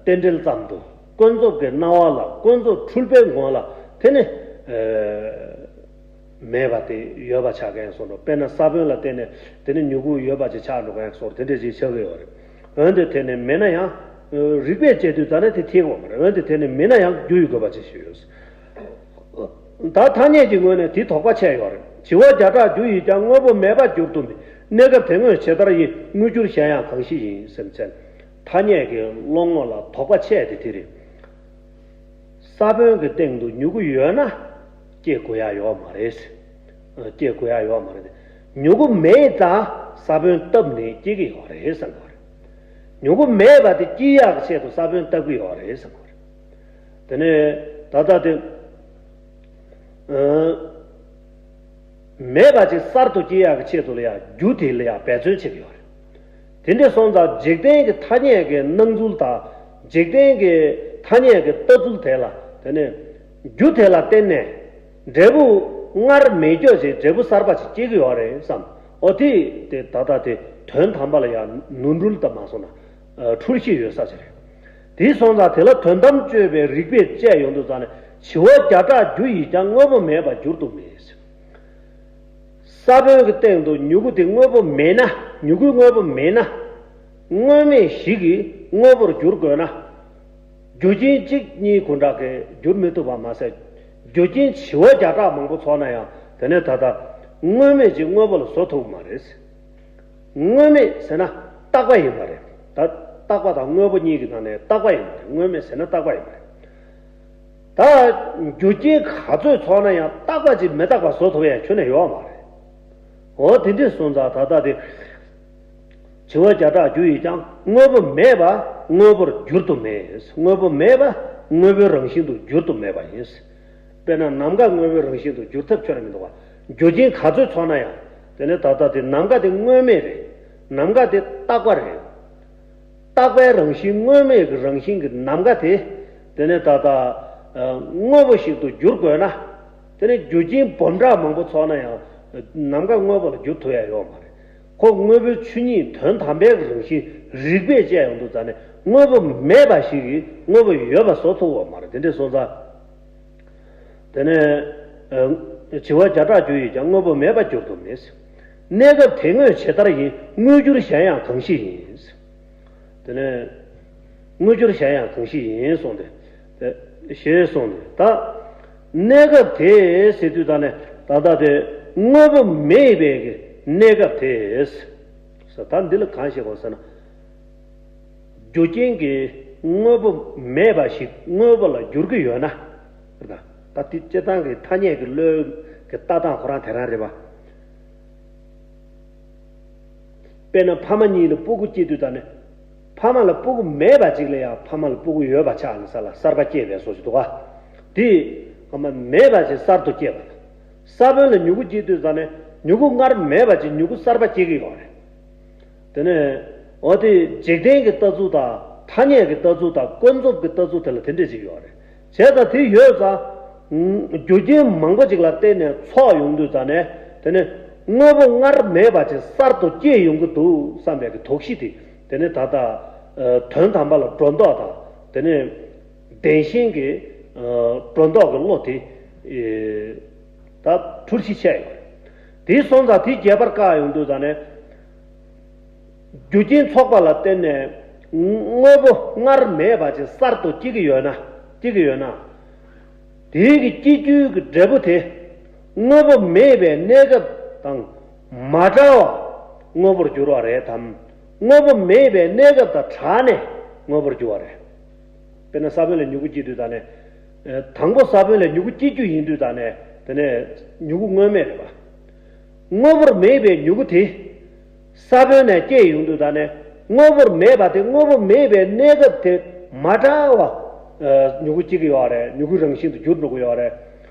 རྟེན་འབྲེལ་ཙམ་དུ་ཀུན་རྫོབ་ཀྱི་སྣང་བ་ལ་ཀུན་རྫོབ་འཁྲུལ་པའི་ངོ་ལ་དེ་ནི་མེད་པ་དེ་ཡོད་པ་ཆགས་མཁན་བཟོ་འགྲོ། དཔེར་ན་ས་བོན་ལ་བརྟེན་ནས་དེ་ནི་མྱུ་གུ་ཡོད་པ་ཅིག་ཆགས་འགྲོ་མཁན་བཟོ་འདྲ་དེ་འདྲ་ཅིག་ཆགས་ཀྱི་ཡོད་རེད། འོན་ཏེ་དེ་ནི་མེད་ན་ཡང་། རིགས་པས་དཔྱད་དུས་ཙ་ན་དེ་ཐིག་འོང་མ་རེད། འོན་ཏེ་དེ་ནི་མེད་ན་ཡང་རྒྱུ་ཡི་དགོས་པ་ཅི་ཞིག་ཡོད། ད་ཐ་སྙད་ཀྱི་ངོས་ནས་དེའི་དོགས་པ་ཆད་ཡོད་རེད། བྱི་བ་བརྒྱ་ཕྲག་རྒྱུ་ཡིས་ཀྱང་དངོས་པོ་མེད་པར་འགྱུར་དུ་མེད། གནས་སྐབས་དེ་དངོས་ཇི་ལྟར་ཡིན། དངོས་གྱུར་གཞན་ཡང་གང་ཞིག་ཡིན། ཟེར་ཚེ། ཐ་སྙད་ཀྱི་བློ་ངོ་ལ་དོགས་པ་ཆད་དེ་དེ་རེད། ས་བོན་གྱི་སྟེང་དུ་མྱུ་གུ་ཡོད་ན་སྐྱེ་དགོས་ཡ་ཡོད་མ་རེད། སྐྱེ་དགོས་ཡ་ཡོད་མ་རེད། མྱུ་གུ་མེད་ཙང་ས་བོན་བཏབ་ནས་སྐྱེ་གི་ཡོད་རེད་བསམ་གྱི་ཡོད་རེད། མྱུ་གུ་མེད་པ་དེ་སྐྱེ་ཡག་ཆེད་དུ་ས་བོན་བཏབ་ཀྱི་ཡོད་རེད་བསམ་གྱི་ཡོད་རེད། དེ་ནས་ད་ལྟ་དེ། མེད་པ་ཅིག་གསར་དུ་སྐྱེ་ཡག་གི་ཆེད་དུ་ལ་ཡང་རྒྱུ་དེ་ལ་ཡང་འབད་བརྩོན་བྱེད་ཀྱི་ཡོད་རེད། དེ་འདྲ་སོང་ཙང་འཇིག་རྟེན་གྱི་ཐ་སྙད་ཀྱི་སྣང་ཚུལ་དང་། འཇིག་རྟེན་གྱི་ཐ་སྙད་ཀྱི་ལྟ་ཚུལ་དེ་ལ་དེ་ནས་རྒྱུ་དེ་ལ་བརྟེན་ནས་འབྲས་བུ་སྔར་མེད་རྒྱུ་ཅིག་འབྲས་བུ་གསར་པ་ཅིག་སྐྱེ་གི་ཡོད་རེད་བསམ། འོ་དེ་དེ་ད་ལྟ་དེ་དོན་དམ་པ་ལ་ཡང་ནོར་འཁྲུལ་དུ་མ་སོང་ན་འཁྲུལ་གཞི་ཡོད་ས་ཅིག་རེད། དེ་སོང་ཙང་དེ་ལ་དོན་དམ་དཔྱོད་པའི་རིགས་པས་དཔྱད་ཡོང་དུས་ཙང་ནས་བྱི་བ་བརྒྱ་ཕྲག་རྒྱུ་ཡིས་ཀྱང་དངོས་པོ་མེད་པར་འགྱུར་དུ་མེད། ས་བོན་གྱི་སྟེང་དུ་མྱུ་གུ་དེ་དངོས་པོ་མེད་ན། མྱུ་གུ་དངོས་པོ་མེད་ན། དངོས་མེད་ཞིག་གིས་དངོས་པོར་འགྱུར་དགོས་ན། རྒྱུ་རྐྱེན་གཅིག་གཉིས་ཀུན་དྲག་གིས་འགྱུར་མི་ཐུབ་པ་མ་ཟད། རྒྱུ་རྐྱེན་བྱི་བ་བརྒྱ་ཕྲག་མང་པོ་ཚོགས་ན་ཡང་དེ་ནས་ད་ལྟ་དངོས་མེད་ཅིག་དངོས་པོ་ལ་བཟོ་ཐུབ་མ་རེད། དངོས་མེད་ཟེར་ན་རྟག་པ་ཡིན་པ་རེད། ད་རྟག་པ་དང་དངོས་པོ་གཉིས་ཀྱི་ནང་ནས་རྟག་པ་ཡིན་པ་རེད། དངོས་མེད་ཟེར་ན་རྟག་པ་ཡིན་པ་རེད། ད་རྒྱུ་རྐྱེན་ག་ཚོད་ཚོགས་ན་ཡང་རྟག་པ་ཅིག་མི་རྟག་པ་བཟོ་ཐུབ་ཡ་ཁྱོན་ནས་ཡོད་མ་རེད། འོ་དེ་འདྲས་སོང་ཙང་ད་ལྟ་དེ། བྱི་བ་བརྒྱ་ཕྲག་རྒྱུ་ཡིས་ཀྱང་དངོས་པོ་མེད་པ་དངོས་པོར་འགྱུར་དུ་མེད། དངོས་པོ་མེད་པ་དངོས་པོའི་རང་བཞིན་དུ་འགྱུར་དུ་མེད་པ་ཡིན། དཔེར་ན་ནམ་མཁའ་དངོས་པོའི་རང་བཞིན་དུ་འགྱུར་ཐབས་ཁྱོན་ནས་མི་འདུག་པ། རྒྱུ་རྐྱེན་ག་ཚོད་ཚོགས་ན་ཡང་དེ་ནི་ད་ལྟ་དེ་ནམ་མཁའ་དེ་དངོས་མེད་རེད། ནམ་མཁའ་དེ་རྟག་པ་རེད། རྟག་པའི་རང་བཞིན་དངོས་མེད་ཀྱི་རང་བཞིན་གྱི་ནམ་མཁའ་དེ་དེ་ནི་ད་ལྟ་དངོས་པོ་ཞིག་ཏུ་འགྱུར་དགོས་ན། དེ་ནི་རྒྱུ་རྐྱེན་སྦོམ་དྲག་མང་པོ་ཚོགས་ན་ཡང་ནམ་མཁའ་དངོས་པོ་ལ་འགྱུར་ཐུབ་ཡ་ཡོད་མ་རེད། ཁོ་དངོས་པོའི་ཆོས་ཉིད་དོན་དམ་པའི་རང་བཞིན་རིགས་པས་དཔྱད་ཡོང་དུས་ཙང་ནས་དངོས་པོ་མེད་པ་ཞིག་གིས་དངོས་པོ་ཡོད་པ་བཟོ་ཐུབ་པ་མ་རེད། དེ་འདྲས་སོང་ཙང་། དེ་ནས་བྱི་བ་བརྒྱ་ཕྲག་རྒྱུ་ཡིས་ཀྱང་དངོས་པོ་མེད་པར་འགྱུར་དུ་མེད། གནས་སྐབས་དེ་དངོས་ཇི་ལྟར་ཡིན། དངོས་གྱུར་གཞན་ཡང་གང་ཞིག་ཡིན། དེ་ནས་དངོས་གྱུར་གཞན་ཡང་གང་ཞིག་ཡིན་གསུངས་ཏེ། དེ་ཞེས་གསུངས་ཏེ་ད། གནས་སྐབས་དེ་ཟེར་དུས་ད་ནས་ད་ལྟ་དེ་དངོས་པོ་མེད་པའི་གི་གནས་སྐབས་དེ། ད་འདི་ལ་གང་ཞིག་གོ་ཟེར་ན། རྒྱུ་རྐྱེན་གྱིས་དངོས་པོ་མེད་པ་ཞིག་དངོས་པོ་ལ་འགྱུར་གྱི་ཡོད་ན། ད་དེ་སྤྱིར་བཏང་གི་ཐ་སྙད་ཀྱི་བློའི་གི་ལྟ་སྟངས་ཁོ་རང་དེ་རང་རེད་པ། དཔེར་ན་ཕ་མ་གཉིས་ལ་སྤུ་གུ་སྐྱེས་དུས་ད་ནི། ཕ་མ་ལ་སྤུ་གུ་མེད་པ་ཅིག་ལ་ཡང་ཕ་མ་ལ་སྤུ་གུ་ཡོད་པ་ཆགས་ནས་ས་ལ་གསར་པ་སྐྱེས་པའི་བཟོ་ཞིག་འདུག་ག་དེ། ཕ་མ་མེད་པ་ཅིག་གསར་དུ་སྐྱེས་པ་དང་། ས་བོན་ལ་མྱུ་གུ་སྐྱེས་དུས་ད་ནི་མྱུ་གུ་སྔར་མེད་པ་ཅིག་མྱུ་གུ་གསར་པ་སྐྱེ་གི་ཡོད་རེད། དེ་ནས་འོ་དེ་འཇིག་རྟེན་གྱི་ལྟ་ཚུལ་དང་ཐ་སྙད་ཀྱི་ལྟ་ཚུལ་དང་ཀུན་རྫོབ་ཀྱི་ལྟ་ཚུལ་དེ་ལ་དེ་འདྲས་ཅིག་ཡོད་རེད། བྱས་ཙང་དེ་ཡོད་ཙང་། རྒྱུ་རྐྱེན་མང་པོ་ཅིག་ལ་བརྟེན་ནས་ཚོགས་ཡོང་དུས་ཙང་ནས་དེ་ནས་དངོས་པོ་སྔར་མེད་པ་ཅིག་གསར་དུ་སྐྱེས་ཡོང་གི་འདུག་བསམ་པའི་གི་དོགས་གཞི་དེ་དེ་ནས་ད་ལྟ་དོན་དམ་པ་ལ་སྒྲོ་འདོགས་དང་དེ་ནས་བདེན་ཞེན་གྱི་སྒྲོ་འདོགས་ཀྱི་བློ་དེ་ད་འཁྲུལ་གཞི་ཆགས་ཡོད་རེད། དེ་སོང་ཙང་དེ་རྒྱས་པར་བཀག་ཡོང་དུས་ཙང་ནས། རྒྱུ་རྐྱེན་ཚོགས་པ་ལ་བརྟེན་ནས་ དངོས་པོ་སྔར་མེད་པ་ཅིག་གསར་དུ་སྐྱེ་གི་ཡོད་ན། སྐྱེ་གི་ཡོད་ན། དེའི་གི་སྐྱེ་རྒྱུའི་གི་འབྲས་བུ་དེ། དངོས་པོ་མེད་པའི་གནས་སྐབས་དང་མ་བྲལ་བ་དངོས་པོར་འགྱུར་བ་རེད་དམ། དངོས་པོ་མེད་པའི་གནས་སྐབས་དང་བྲལ་ནས་དངོས་པོར་འགྱུར་བ་རེད། དཔེར་ན་ས་བོན་ལས་མྱུ་གུ་སྐྱེ་དུས་ད་ནས། དང་པོ་ས་བོན་ལས་མྱུ་གུ་སྐྱེ་རྒྱུ་ཡིན་དུས་ད་ནས་དེ་ནས་མྱུ་གུ་དངོས་མེད་རེད་པ། དངོས་པོར་མེད་པའི་མྱུ་གུ་དེ། ས་བོན་ནས་སྐྱེས་ཡོང་དུས་ད་ནས་དངོས་པོར་མེད་པ་དེ་དངོས་པོ་མེད་པའི་གནས་སྐབས་དེ་མ་བྲལ་བ། མྱུ་གུ་སྐྱེ་གི་ཡོད་རེད། མྱུ་གུའི་རང་བཞིན་དུ་འགྱུར་འགྲོ་གི་ཡོད་རེད།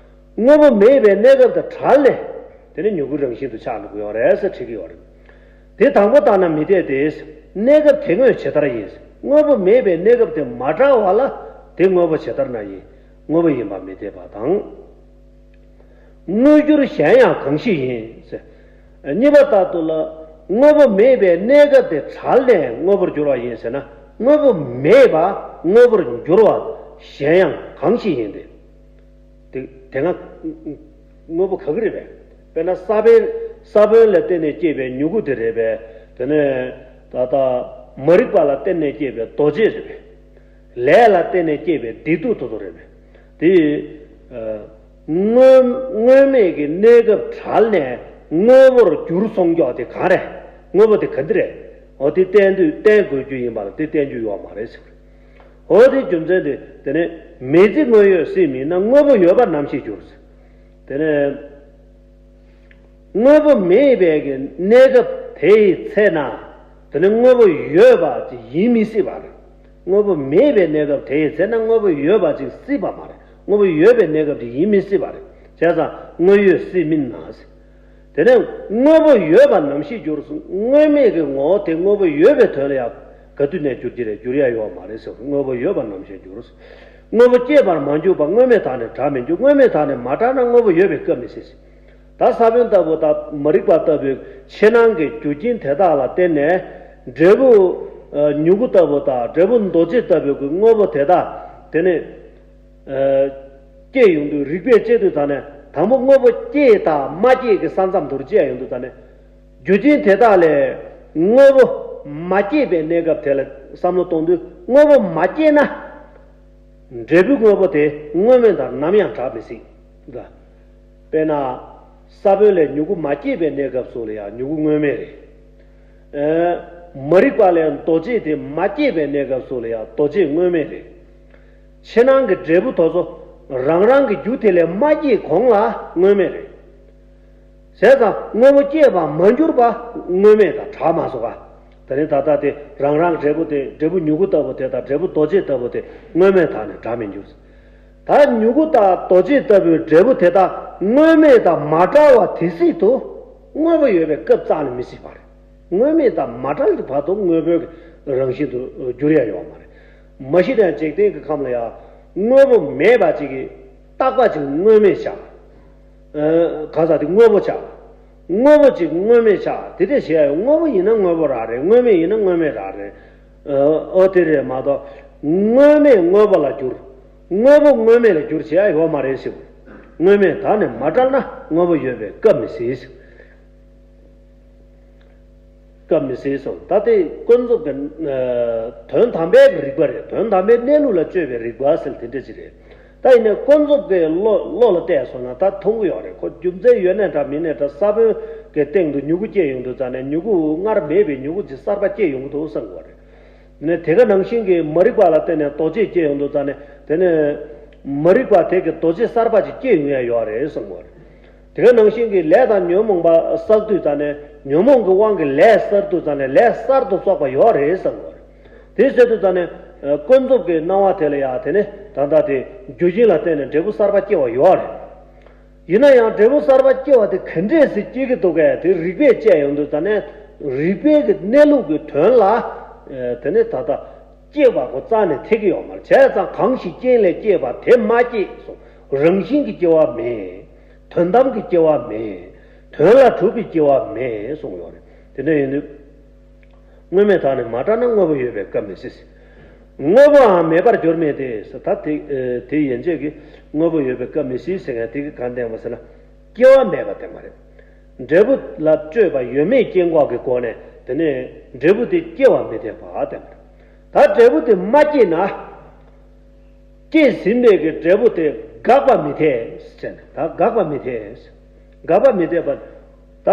དངོས་པོ་མེད་པའི་གནས་སྐབས་དང་བྲལ་ནས་དེ་ནས་མྱུ་གུའི་རང་བཞིན་དུ་ཆགས་འགྲོ་གི་ཡོད་རེད་ཟེར་བྲིས་ཀྱི་ཡོད་རེད། དེ་དང་པོ་ལྟར་ན་མི་འཐད་དེ། གནས་སྐབས་དེ་དངོས་ཇི་ལྟར་ཡིན། དངོས་པོ་མེད་པའི་གནས་སྐབས་དེ་མ་བྲལ་བ་ལ་དེ་དངོས་པོ་ཇི་ལྟར་ན་ཡིན། དངོས་པོ་ཡིན་པ་མི་འཐད་པ་དང་། དངོས་འགྱུར་གཞན་ཡང་གང་ཞིག་ཡིན། གཉིས་པ་ལྟར་དུ་ལ། དངོས་པོ་མེད་པའི་གནས་སྐབས་དེ་བྲལ་ནས་དངོས་པོར་འགྱུར་བ་ཡིན་ཟེར་ན། དངོས་པོ་མེད་པ་དངོས་པོར་འགྱུར་བ་གཞན་ཡང་གང་ཞིག་ཡིན་ཏེ། དེ་དེ་སྔ་དངོས་པོ་ག་གི་རེད་པས། དཔེར་ན་ས་བོན། ས་བོན་ལ་བརྟེན་ནས་སྐྱེས་པའི་མྱུ་གུ་དེ་རེད་པས། དེ་ནས་ད་ལྟ་མ་རིག་པ་ལ་བརྟེན་ནས་སྐྱེས་པའི་རྡོ་རྗེ་རེད་པས། ལས་ལ་བརྟེན་ནས་སྐྱེས་པའི་བདེ་སྡུག་དེ་ཚོ་རེད་པས། དེ་ཡིས། དངོས་དངོས་མེད་ཀྱི་གནས་སྐབས་བྲལ་ནས་དངོས་པོར་འགྱུར་སོང་ཀྱོག་དེ་གང་རེད། དངོས་པོ་དེ་ག་འདི་རེད། འོ་དེ་བསྟན་དུས་བསྟན་དགོས་རྒྱུ་ཡིན་པ་ལ་དེ་བསྟན་རྒྱུ་ཡོད་མ་རེད་ཟེར། འོ་དེ་རྒྱུ་མཚན་དེ་དེ་ནས་མེ་ཙི་དངོས་ཡོད་སྲིད་མིན་ན་དངོས་པོ་ཡོད་པ་ནམ་ཞིག་འགྱུར། དེ་ནས་དངོས་པོ་མེད་པའི་གི་གནས་སྐབས་དེ་ཡི་ཚེ་ན་དེ་ནས་དངོས་པོ་ཡོད་པ་ཅིག་ཡིན་མི་སྲིད་པ་རེད། དངོས་པོ་མེད་པའི་གནས་སྐབས་དེ་ཡི་ཚེ་ན་དངོས་པོ་ཡོད་པ་ཅིག་སྲིད་པ་མ་རེད། དངོས་པོ་ཡོད་པའི་གནས་སྐབས་ཅིག་ཡིན་མི་སྲིད་པ་རེད། བྱས་ཙང་དངོས་ཡོད་སྲིད་མིན་ན། དེ་ནས་དངོས་པོ་ཡོད་པ་ནམ་ཞིག་འགྱུར་གསུངས། དངོས་མེད་ཀྱི་ངོ་བོ་དེ་དངོས་པོ་ཡོད་པའི་དོན་ལ་ཡང་ག་དུས་ནས་འགྱུར་གྱི་རེད། འགྱུར་ཡ་ཡོད་མ་རེད་ཟེར། དངོས་པོ་ཡོད་པ་ནམ་ཞིག་འགྱུར། དངོས་པོ་སྐྱེས་པར་མ་གྱུར་པ། དངོས་མེད་དག་ནི་བྲལ་མི་འགྱུར། དངོས་མེད་དག་ནི་མ་བྲལ་ན་དངོས་པོ་ཡོད་པའི་སྐབས་མི་སྲིད། ད་ས་བོན་ལྟ་བུ་དང་མ་རིག་པ་ལྟ་བུའི་ཕྱི་ནང་གི་རྒྱུ་རྐྱེན་དེ་དག་ལ་བརྟེན་ནས་འབྲས་བུ། མྱུ་གུ་ལྟ་བུ་དང་འབྲས་བུ་རྡོ་རྗེ་ལྟ་བུའི་དངོས་པོ་དེ་དག་དེ་ནི། སྐྱེས་ཡོང་དུས་རིགས་པས་དཔྱད་དུས་ད་ནས་དང་པོ་དངོས་པོ་སྐྱེས་དང་མ་སྐྱེས་ཀྱི་ས་མཚམས་དུ་དཔྱད་ཡོང་དུས་ད་ནས། རྒྱུ་རྐྱེན་དེ་དག་ལས་དངོས་པོ་མ་སྐྱེས་པའི་གནས་སྐབས་དེ་ལ་བསམ་བློ་གཏོང་དུས་དངོས་པོ་མ་སྐྱེས་ན། འབྲས་བུ་དངོས་པོ་དེ་དངོས་མེད་དང་ནམ་ཡང་བྲལ་མི་སྲིད། དཔེར་ན། ས་བོན་ལས་མྱུ་གུ་མ་སྐྱེས་པའི་གནས་སྐབས་སུ་ལ་ཡང་མྱུ་གུ་དངོས་མེད་རེད། མ་རིག་པ་ལས་རྡོ་རྗེ་དེ་མ་སྐྱེས་པའི་གནས་སྐབས་སུ་ལ་ཡང་རྡོ་རྗེ་དངོས་མེད་རེད། ཕྱི་ནང་གི་འབྲས་བུ་དེ་ཚོ་རང་རང་གི་རྒྱུ་དེ་ལས་མ་སྐྱེས་གོང་ལ་དངོས་མེད་རེད། བྱས་ཙང་དངོས་པོ་སྐྱེས་པ་མ་གྱུར་པ་དངོས་མེད་དང་བྲལ་མ་སོང་ག། དེ་ནི་ད་ལྟ་དེ་རང་རང་འབྲས་བུ་དེ་འབྲས་བུ་མྱུ་གུ་ལྟ་བུ་དེ་དང་འབྲས་བུ་རྡོ་རྗེ་ལྟ་བུ་དེ་དངོས་མེད་དག་ནི་བྲལ་མི་འགྱུར། ད་མྱུ་གུ་དང་རྡོ་རྗེ་ལྟ་བུའི་འབྲས་བུ་དེ་དག་དངོས་མེད་དང་མ་བྲལ་བ་དེ་སྲིད་དུ་དངོས་པོ་ཡོད་པའི་སྐབས་རྩ་ནས་མི་སྲིད་པ་རེད། དངོས་མེད་དང་མ་བྲལ་གྱི་བར་དུ་དངོས་པོའི་རང་བཞིན་དུ་འགྱུར་ཡ་ཡོད་མ་རེད། མ་གཞི་ནས་འཇིག་རྟེན་གྱི་ཁམས་ལ་ཡང་དངོས་པོ་མེད་པ་ཅིག་གི་རྟག་པ་ཅིག་དངོས་མེད་བཞག་གང་ཟག་དེ་དངོས་པོ་ཆགས། དངོས་པོ་གཅིག་དངོས་མེད་ཆགས། དེ་འདྲ་བྱས་ཡང་དངོས་པོ་ཡིན་ན་དངོས་པོ་རང་རེད། དངོས་མེད་ཡིན་ན་དངོས་མེད་རང་རེད། ཨོ་དེ་རེད་མ་གཏོགས། དངོས་མེད་དངོས་པོ་ལ་འགྱུར། དངོས་པོ་དངོས་མེད་ལ་འགྱུར་བྱེད་ཡ་ཡོད་མ་རེད་ཟེར། དངོས་མེད་དག་ནི་མ་བྲལ་ན་དངོས་པོ་ཡོད་པའི་སྐབས་མི་སྲིད། སྐབས་མི་སྲིད་གསུངས། ད་དེ་ཀུན་རྫོབ་ཀྱི་དོན་དམ་པའི་རིགས་པ་རེད། དོན་དམ་པའི་གནས་ལུགས་ལ་དཔྱོད་པའི་རིགས་པ་ཟེར་དེ་འདྲ་ཅིག་རེད། ད་ཡིན་ནའི་ཀུན་རྫོབ་ཀྱི་བློ་བློ་ལ་བལྟས་སོང་ན་ད་མཐོང་གི་ཡོད་རེད། ཁོ་རྒྱུ་མཚན་ཡོད་ནའི་འདྲ་མིན་ནའི་འདྲ་ས་བོན་གྱི་སྟེང་དུ་མྱུ་གུ་སྐྱེས་ཡོང་དུས་ཙང་ནས་མྱུ་གུ་སྔར་མེད་པའི་མྱུ་གུ་ཅིག་གསར་པ་སྐྱེས་ཡོང་གི་འདུག་བསམ་གྱི་ཡོད་རེད། ནས་དེ་ག་ནང་བཞིན་གྱི་མ་རིག་པ་ལ་བརྟེན་ནས་རྡོ་རྗེ་སྐྱེས་ཡོང་དུས་ཙང་ནས་དེ་ནས་མ་རིག་པ་དེ་གི་རྡོ་རྗེ་གསར་པ་ཅིག་སྐྱེས་ཡོང་ཡ་ཡོད་རེད་བསམ་གྱི་ཡོད་རེད། དེ་ག་ནང་བཞིན་གྱི་ལས་དང་ཉོན་མོངས་པ་བསགས་དུས་ཙང་ནས་ཉོན་མོངས་ཀྱི་དབང་གིས་ལས་གསར་དུས་ཙང་ནས་ལས་གསར་དུ་བསགས་པ་ཡོད་རེད་བསམ་གྱི་ཡོད་རེད། དེ་ཟེར་དུས་ཙང་ནས་ཀུན་རྫོབ་ཀྱི་སྣང་བ་དེ་ལ་ཡང་དེ་ནི་ད་ལྟ་དེ་རྒྱུ་རྐྱེན་ལ་བརྟེན་ནས་འབྲས་བུ་གསར་པ་སྐྱེ་བ་ཡོད་རེད། ཡིན་ན་ཡང་འབྲས་བུ་གསར་པ་སྐྱེ་བ་དེ་ག་འདྲས་སེ་སྐྱེ་གི་འདུག་གས། དེ་རིགས་པས་དཔྱད་ཡོང་དུས་ཙང་ནས་རིགས་པའི་གི་གནས་ལུགས་ཀྱི་དོན་ལ་དེ་ནི་ད་ལྟ་སྐྱེ་བ་ཁོ་རྩ་ནས་ཐེག་གི་ཡོད་མ་རེད། བྱས་ཙང་གང་ཞིག་རྐྱེན་ལས་སྐྱེས་པ་དེ་མ་སྐྱེས་སོ། རང་བཞིན་གྱི་སྐྱེ་བ་མེད། དོན་དམ་གྱི་སྐྱེ་བ་མེད། དོན་ལ་གྲུབ་པའི་སྐྱེ་བ་མེད་གསུངས་ཡོད་རེད། དེ་འདྲ་ཡིན་དུས། དངོས་མེད་དག་ནི་མ་བྲལ་ན་དངོས་པོ་ཡོད་པའི་སྐབས་མི་སྲིད། དངོས་པོའང་མེད་པར་འགྱུར་མེད་དེ། ད་དེ་དེ་ཡན་ཆད་ཀྱིས་དངོས་པོ་ཡོད་པའི་སྐབས་མི་སྲིད་ཟེར་མཁན་དེ་གིས་གང་བསྟན་པ་ཟེར་ན། སྐྱེ་བ་མེད་པ་བསྟན་པ་རེད། འབྲས་བུ་ལ་དཔྱོད་པ་ཡོད་མེད་སྐྱེ་འགོག་གི་སྒོ་ནས་དེ་ནས་འབྲས་བུ་དེ་སྐྱེ་བ་མི་འཐད་པ་བསྟན་པ་རེད། ད་འབྲས་བུ་དེ་མ་སྐྱེས་ན། སྐྱེས་ཟིན་པའི་གི་འབྲས་བུ་དེ་འགག་པ་མི་འཐད་ཟེར་ནས། ད་འགག་པ་མི་འཐད། འགག་པ་མི་འཐད་པ། ད་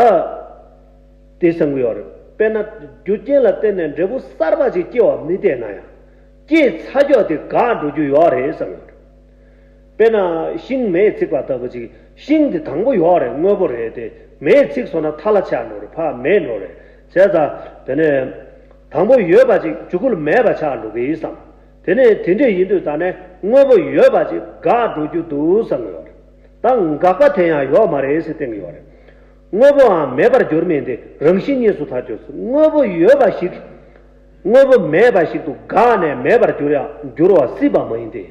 དེ་བསམ་གི་ཡོད་རེད། དཔེར་ན་རྒྱུ་རྐྱེན་ལ་བརྟེན་ནས་འབྲས་བུ་གསར་པ་ཅིག་སྐྱེ་བ་མི་འཐད་ན་ཡང་། སྐྱེས་ཚར་ཀྱོག་དེ་འགག་འགྲོ་རྒྱུ་ཡོད་རེད་བསམ་གི་ཡོད་རེད། དཔེར་ན་ཤིང་མེས་ཚིག་པ་ལྟ་བུ་ཅིག། ཤིང་དེ་དང་པོ་ཡོད་རེད། དངོས་པོ་རེད། དེ་མེས་ཚིག་སོང་ན་ཐལ་ལ་ཆགས་འགྲོ་རེད། ཕར་མེད་འགྲོ་རེད། བྱས་ཙང་དེ་ནས་དང་པོ་ཡོད་པ་ཅིག་མཇུག་གུ་ལ་མེད་པ་ཆགས་འགྲོ་གི་ཡིན་བསམ། དེ་ནས་དེ་འདྲས་ཡིན་དུས་ད་ནས་དངོས་པོ་ཡོད་པ་ཅིག་འགག་འགྲོ་རྒྱུ་འདུག་བསམ་གི་ཡོད་རེད། ད་འགག་པ་དེ་ཡང་ཡོད་མ་རེད་ཟེར་བསྟན་གི་ཡོད་རེད། དངོས་པོའང་མེད་པར་འགྱུར་མིན་ཏེ། རང་བཞིན་གཉིས་སུ་ཐལ་འགྱུར་ཟེར། དངོས་པོ་ཡོད་པ་ཞིག་དངོས་པོ་མེད་པ་ཞིག་ཏུ་འགགས་ནས་མེད་པར་འགྱུར་ཡང་འགྱུར་བ་སྲིད་པ་མ་ཡིན་ཏེ།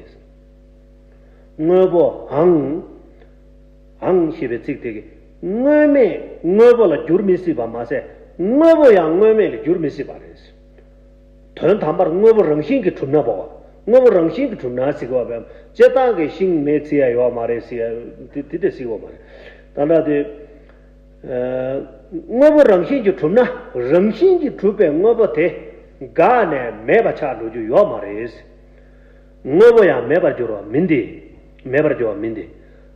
དངོས་པོའང་། ཨང་ཞེས་པའི་ཚིག་དེ་གིས་དངོས་མེད་དངོས་པོ་ལ་འགྱུར་མི་སྲིད་པ་མ་ཟད། དངོས་པོ་ཡང་དངོས་མེད་ལ་འགྱུར་མི་སྲིད་པ་རེད། དོན་དམ་པར་དངོས་པོ་རང་བཞིན་གྱིས་གྲུབ་ན་བོ། དངོས་པོ་རང་བཞིན་གྱིས་གྲུབ་ན་ཟེར་གི་བ་བས། སྤྱིར་བཏང་གི་ཤིང་མེས་ཚིག་ཡ་ཡོད་མ་རེད་ཟེར་ཡ་དེ་དེ་འདྲ་ཟེར་གི་བ་མ་རེད། ད་ལྟ་དེ། དངོས་པོ་རང་བཞིན་གྱིས་གྲུབ་ན། རང་བཞིན་གྱིས་གྲུབ་པའི་དངོས་པོ་དེ་འགགས་ནས་མེད་པ་ཆགས་འགྲོ་རྒྱུ་ཡོད་མ་རེད། དངོས་པོ་ཡང་མེད་པར་འགྱུར་བ་མིན་ཏེ། མེད་པར་འགྱུར་བ་མིན་ཏེ།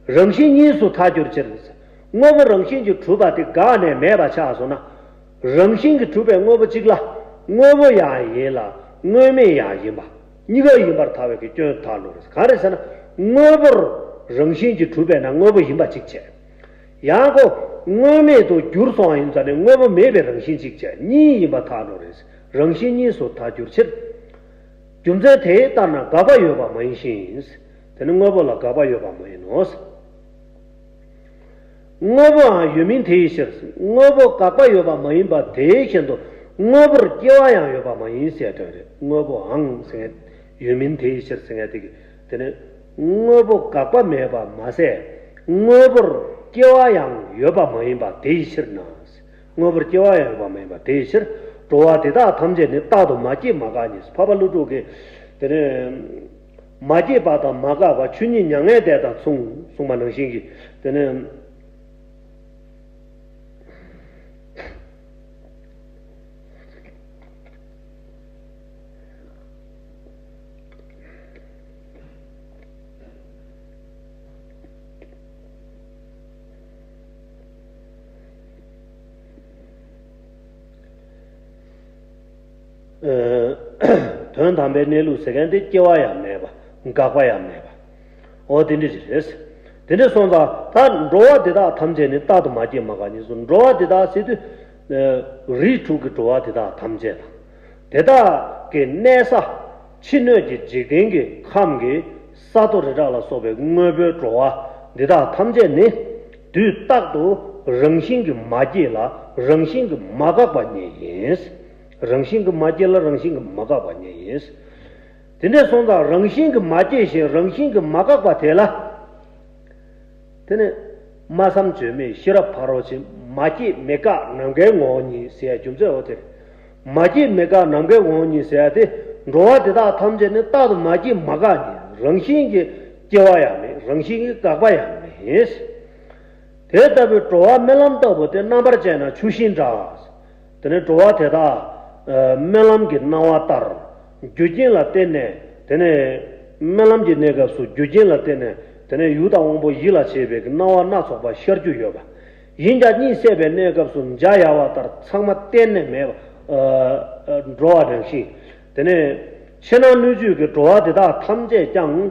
རང་བཞིན་གཉིས་སུ་ཐལ་འགྱུར་ཕྱིར། དངོས་པོ་རང་བཞིན་གྱིས་གྲུབ་པ་དེ་འགགས་ནས་མེད་པ་ཆགས་སོང་ན། རང་བཞིན་གྱིས་གྲུབ་པའི་དངོས་པོ་གཅིག་ལ་དངོས་པོ་ཡང་ཡིན་ལ་དངོས་མེད་ཡང་ཡིན་པ། གཉིས་ཀ་ཡིན་པར་ཐལ་བའི་གི་སྐྱོན་ཐལ་ལོ་རེད། གང་རེད་ཟེར་ན། དངོས་པོར་རང་བཞིན་གྱིས་གྲུབ་པས་ན་དངོས་པོ་ཡིན་པ་གཅིག་བྱས། ཡང་ཁོ་དངོས་མེད་དུ་གྱུར་སོང་བ་ཡིན་ཙང་ནི་དངོས་པོ་མེད་པའི་རང་བཞིན་གཅིག་བྱས་གཉིས་ཡིན་པར་ཐལ་ནོ་རེད། རང་བཞིན་གཉིས་སུ་ཐལ་འགྱུར་ཕྱིར། རྒྱུ་མཚན་དེ་ལྟར་ན་འགག་པ་ཡོད་པ་མ་ཡིན་ཞིང་། དེ་ནི་དངོས་པོ་ལ་འགག་པ་ཡོད་པ་མ་ཡིན་ནོ། དངོས་པོའང་ཡོད་མིན་དེའི་ཕྱིར། དངོས་པོ་འགག་པ་ཡོད་པ་མ་ཡིན་པ་དེའི་ཕྱིར་དུ་དངོས་པོར་སྐྱེ་བ་ཡང་ཡོད་པ་མ་ཡིན་ཟེར་དོན་རེད། དངོས་པོའང་ཟེར་མཁན་ཡོད་མིན་དེའི་ཕྱིར་ཟེར་མཁན་དེ་གི། དེ་ནི་དངོས་པོ་འགག་པ་མེད་པ་མ་ཟད་དངོས་པོར་སྐྱེ་བ་ཡང་ཡོད་པ་མ་ཡིན་པ་དེའི་ཕྱིར་ན། དངོས་པོར་སྐྱེ་བ་ཡང་ཡོད་པ་མ་ཡིན་པ་དེའི་ཕྱིར། འགྲོ་བ་དེ་དག་ཐམས་ཅད་ནི་རྟག་ཏུ་མ་སྐྱེས་མ་འགགས་ཉིད། འཕགས་པ་ཀླུ་སྒྲུབ་ཀྱིས། དེ་ནི་མ་སྐྱེས་པ་དང་མ་འགགས་པ་ཆོས་ཉིད་མྱ་ངན་འདས་དང་མཚུངས་གསུངས་པ་ནང་བཞིན་གྱི། དེ་ནི། དོན་དམ་པའི་གནས་ལུགས་ཟེར་མཁན་དེ་སྐྱེ་བ་ཡང་མེད་པ། འགག་པ་ཡང་མེད་པ། འོ་དེ་འདྲ་ཞིག་རེད། དེ་འདྲ་སོང་ཙང་ད་འགྲོ་བ་དེ་དག་ཐམས་ཅད་ནི་རྟག་ཏུ་མ་སྐྱེས་མ་འགགས་ཉིད་སོ། འགྲོ་བ་དེ་དག་ཟེར་དུས། རིགས་དྲུག་གི་འགྲོ་བ་དེ་དག་ཐམས་ཅད་དང་། དེ་དག་གི་གནས་ས། ཕྱི་སྣོད་ཀྱི་འཇིག་རྟེན་གྱི་ཁམས་ཀྱི་ས་རྡོ་རི་བྲག་ལ་སོགས་པའི་དངོས་པོའི་འགྲོ་བ་འདི་དག་ཐམས་ཅད་ནི། དུས་རྟག་ཏུ་རང་བཞིན་གྱིས་མ་སྐྱེས་ལ་རང་བཞིན་གྱིས་མ་འགགས་པ་ཉིད་ཡིན། རང་བཞིན་གྱིས་མ་སྐྱེས་ལ་རང་བཞིན་གྱིས་མ་འགགས་པ་ཉིད་ཡིན། དེ་འདྲ་སོང་ཙང་རང་བཞིན་གྱིས་མ་སྐྱེས་ཤིང་རང་བཞིན་གྱིས་མ་འགགས་པ་དེ་ལ། དེ་ནི། སྨྲ་བསམ་བརྗོད་མེད་ཤེས་རབ་ཕ་རོལ་ཕྱིན། མ་སྐྱེས་མི་འགག་ནམ་མཁའི་ངོ་བོ་ཉིད་ཟེར་ཡ་རྒྱུ་མཚན་འོ་དེ་རེད། མ་སྐྱེས་མི་འགག་ནམ་མཁའི་ངོ་བོ་ཉིད་ཟེར་ཡ་དེ། འགྲོ་བ་དེ་དག་ཐམས་ཅད་ནི་རྟག་ཏུ་མ་སྐྱེས་མ་འགགས་ཉིད། རང་བཞིན་གྱིས་སྐྱེ་བ་ཡང་མེད། རང་བཞིན་གྱིས་འགག་པ་ཡང་མེད། དེ་ལྟ་བུའི་འགྲོ་བ་རྨི་ལམ་ལྟ་བུ་དེ་རྣམ་པར་དཔྱད་ན་ཆུ་ཤིང་འདྲ། དེ་ནས་འགྲོ་བ་དེ་དག་རྨི་ལམ་གྱི་སྣང་བ་ལྟར། རྒྱུ་རྐྱེན་ལ་བརྟེན་ནས་དེ་ནས་རྨི་ལམ་གྱི་གནས་སྐབས་སུ་རྒྱུ་རྐྱེན་ལ་བརྟེན་ནས་དེ་ནས་ཡུལ་དང་དབང་པོ་ཡིད་ལ་བྱེད་པའི་སྣང་བ་སྣ་ཚོགས་པ་ཤར་རྒྱུ་ཡོད་པ། ཡིན་ཀྱང་གཉིད་སད་པའི་གནས་སྐབས་སུ་འཇའ་ཡལ་བ་ལྟར་ཚང་མ་གཏན་ནས་མེད་པ། འགྲོ་བ་རང་བཞིན། དེ་ནས་ཕྱི་ནང་སྣོད་བཅུད་ཀྱི་འགྲོ་བ་དེ་དག་ཐམས་ཅད་ཀྱང་།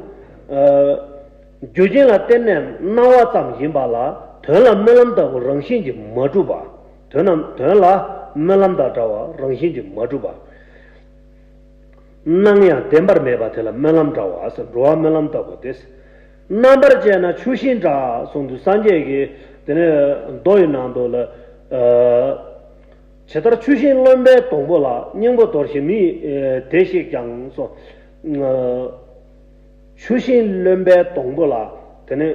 རྒྱུ་རྐྱེན་ལ་བརྟེན་ནས་སྣང་བ་ཙམ་ཡིན་པ་ལ་དོན་ལ་རྨི་ལམ་ལྟ་བུ་རང་བཞིན་གྱིས་མ་གྲུབ་པ། དོན་ནམ་དོན་ལ་རྨི་ལམ་དང་འདྲ་བ་རང་བཞིན་གྱིས་མ་གྲུབ་པ། སྣང་ཡང་བདེན་པར་མེད་པ་དེ་ལ་རྨི་ལམ་འདྲ་བ་ཟེར། འགྲོ་བ་རྨི་ལམ་ལྟ་བུ་སྟེ། རྣམ་པར་དཔྱད་ན་ཆུ་ཤིང་འདྲ་གསུངས་དུས་སངས་རྒྱས་ཀྱིས་དེ་ནས་མདོ་ཡི་ནང་དུ་ལ། ཇི་ལྟར་ཆུ་ཤིང་རློན་པའི་སྡོང་པོ་ལ། སྙིང་པོ་དོར་ཞིང་མི་དེ་ཞིག་ཀྱང་སོ། ཆུ་ཤིང་རློན་པའི་སྡོང་པོ་ལ་དེ་ནི་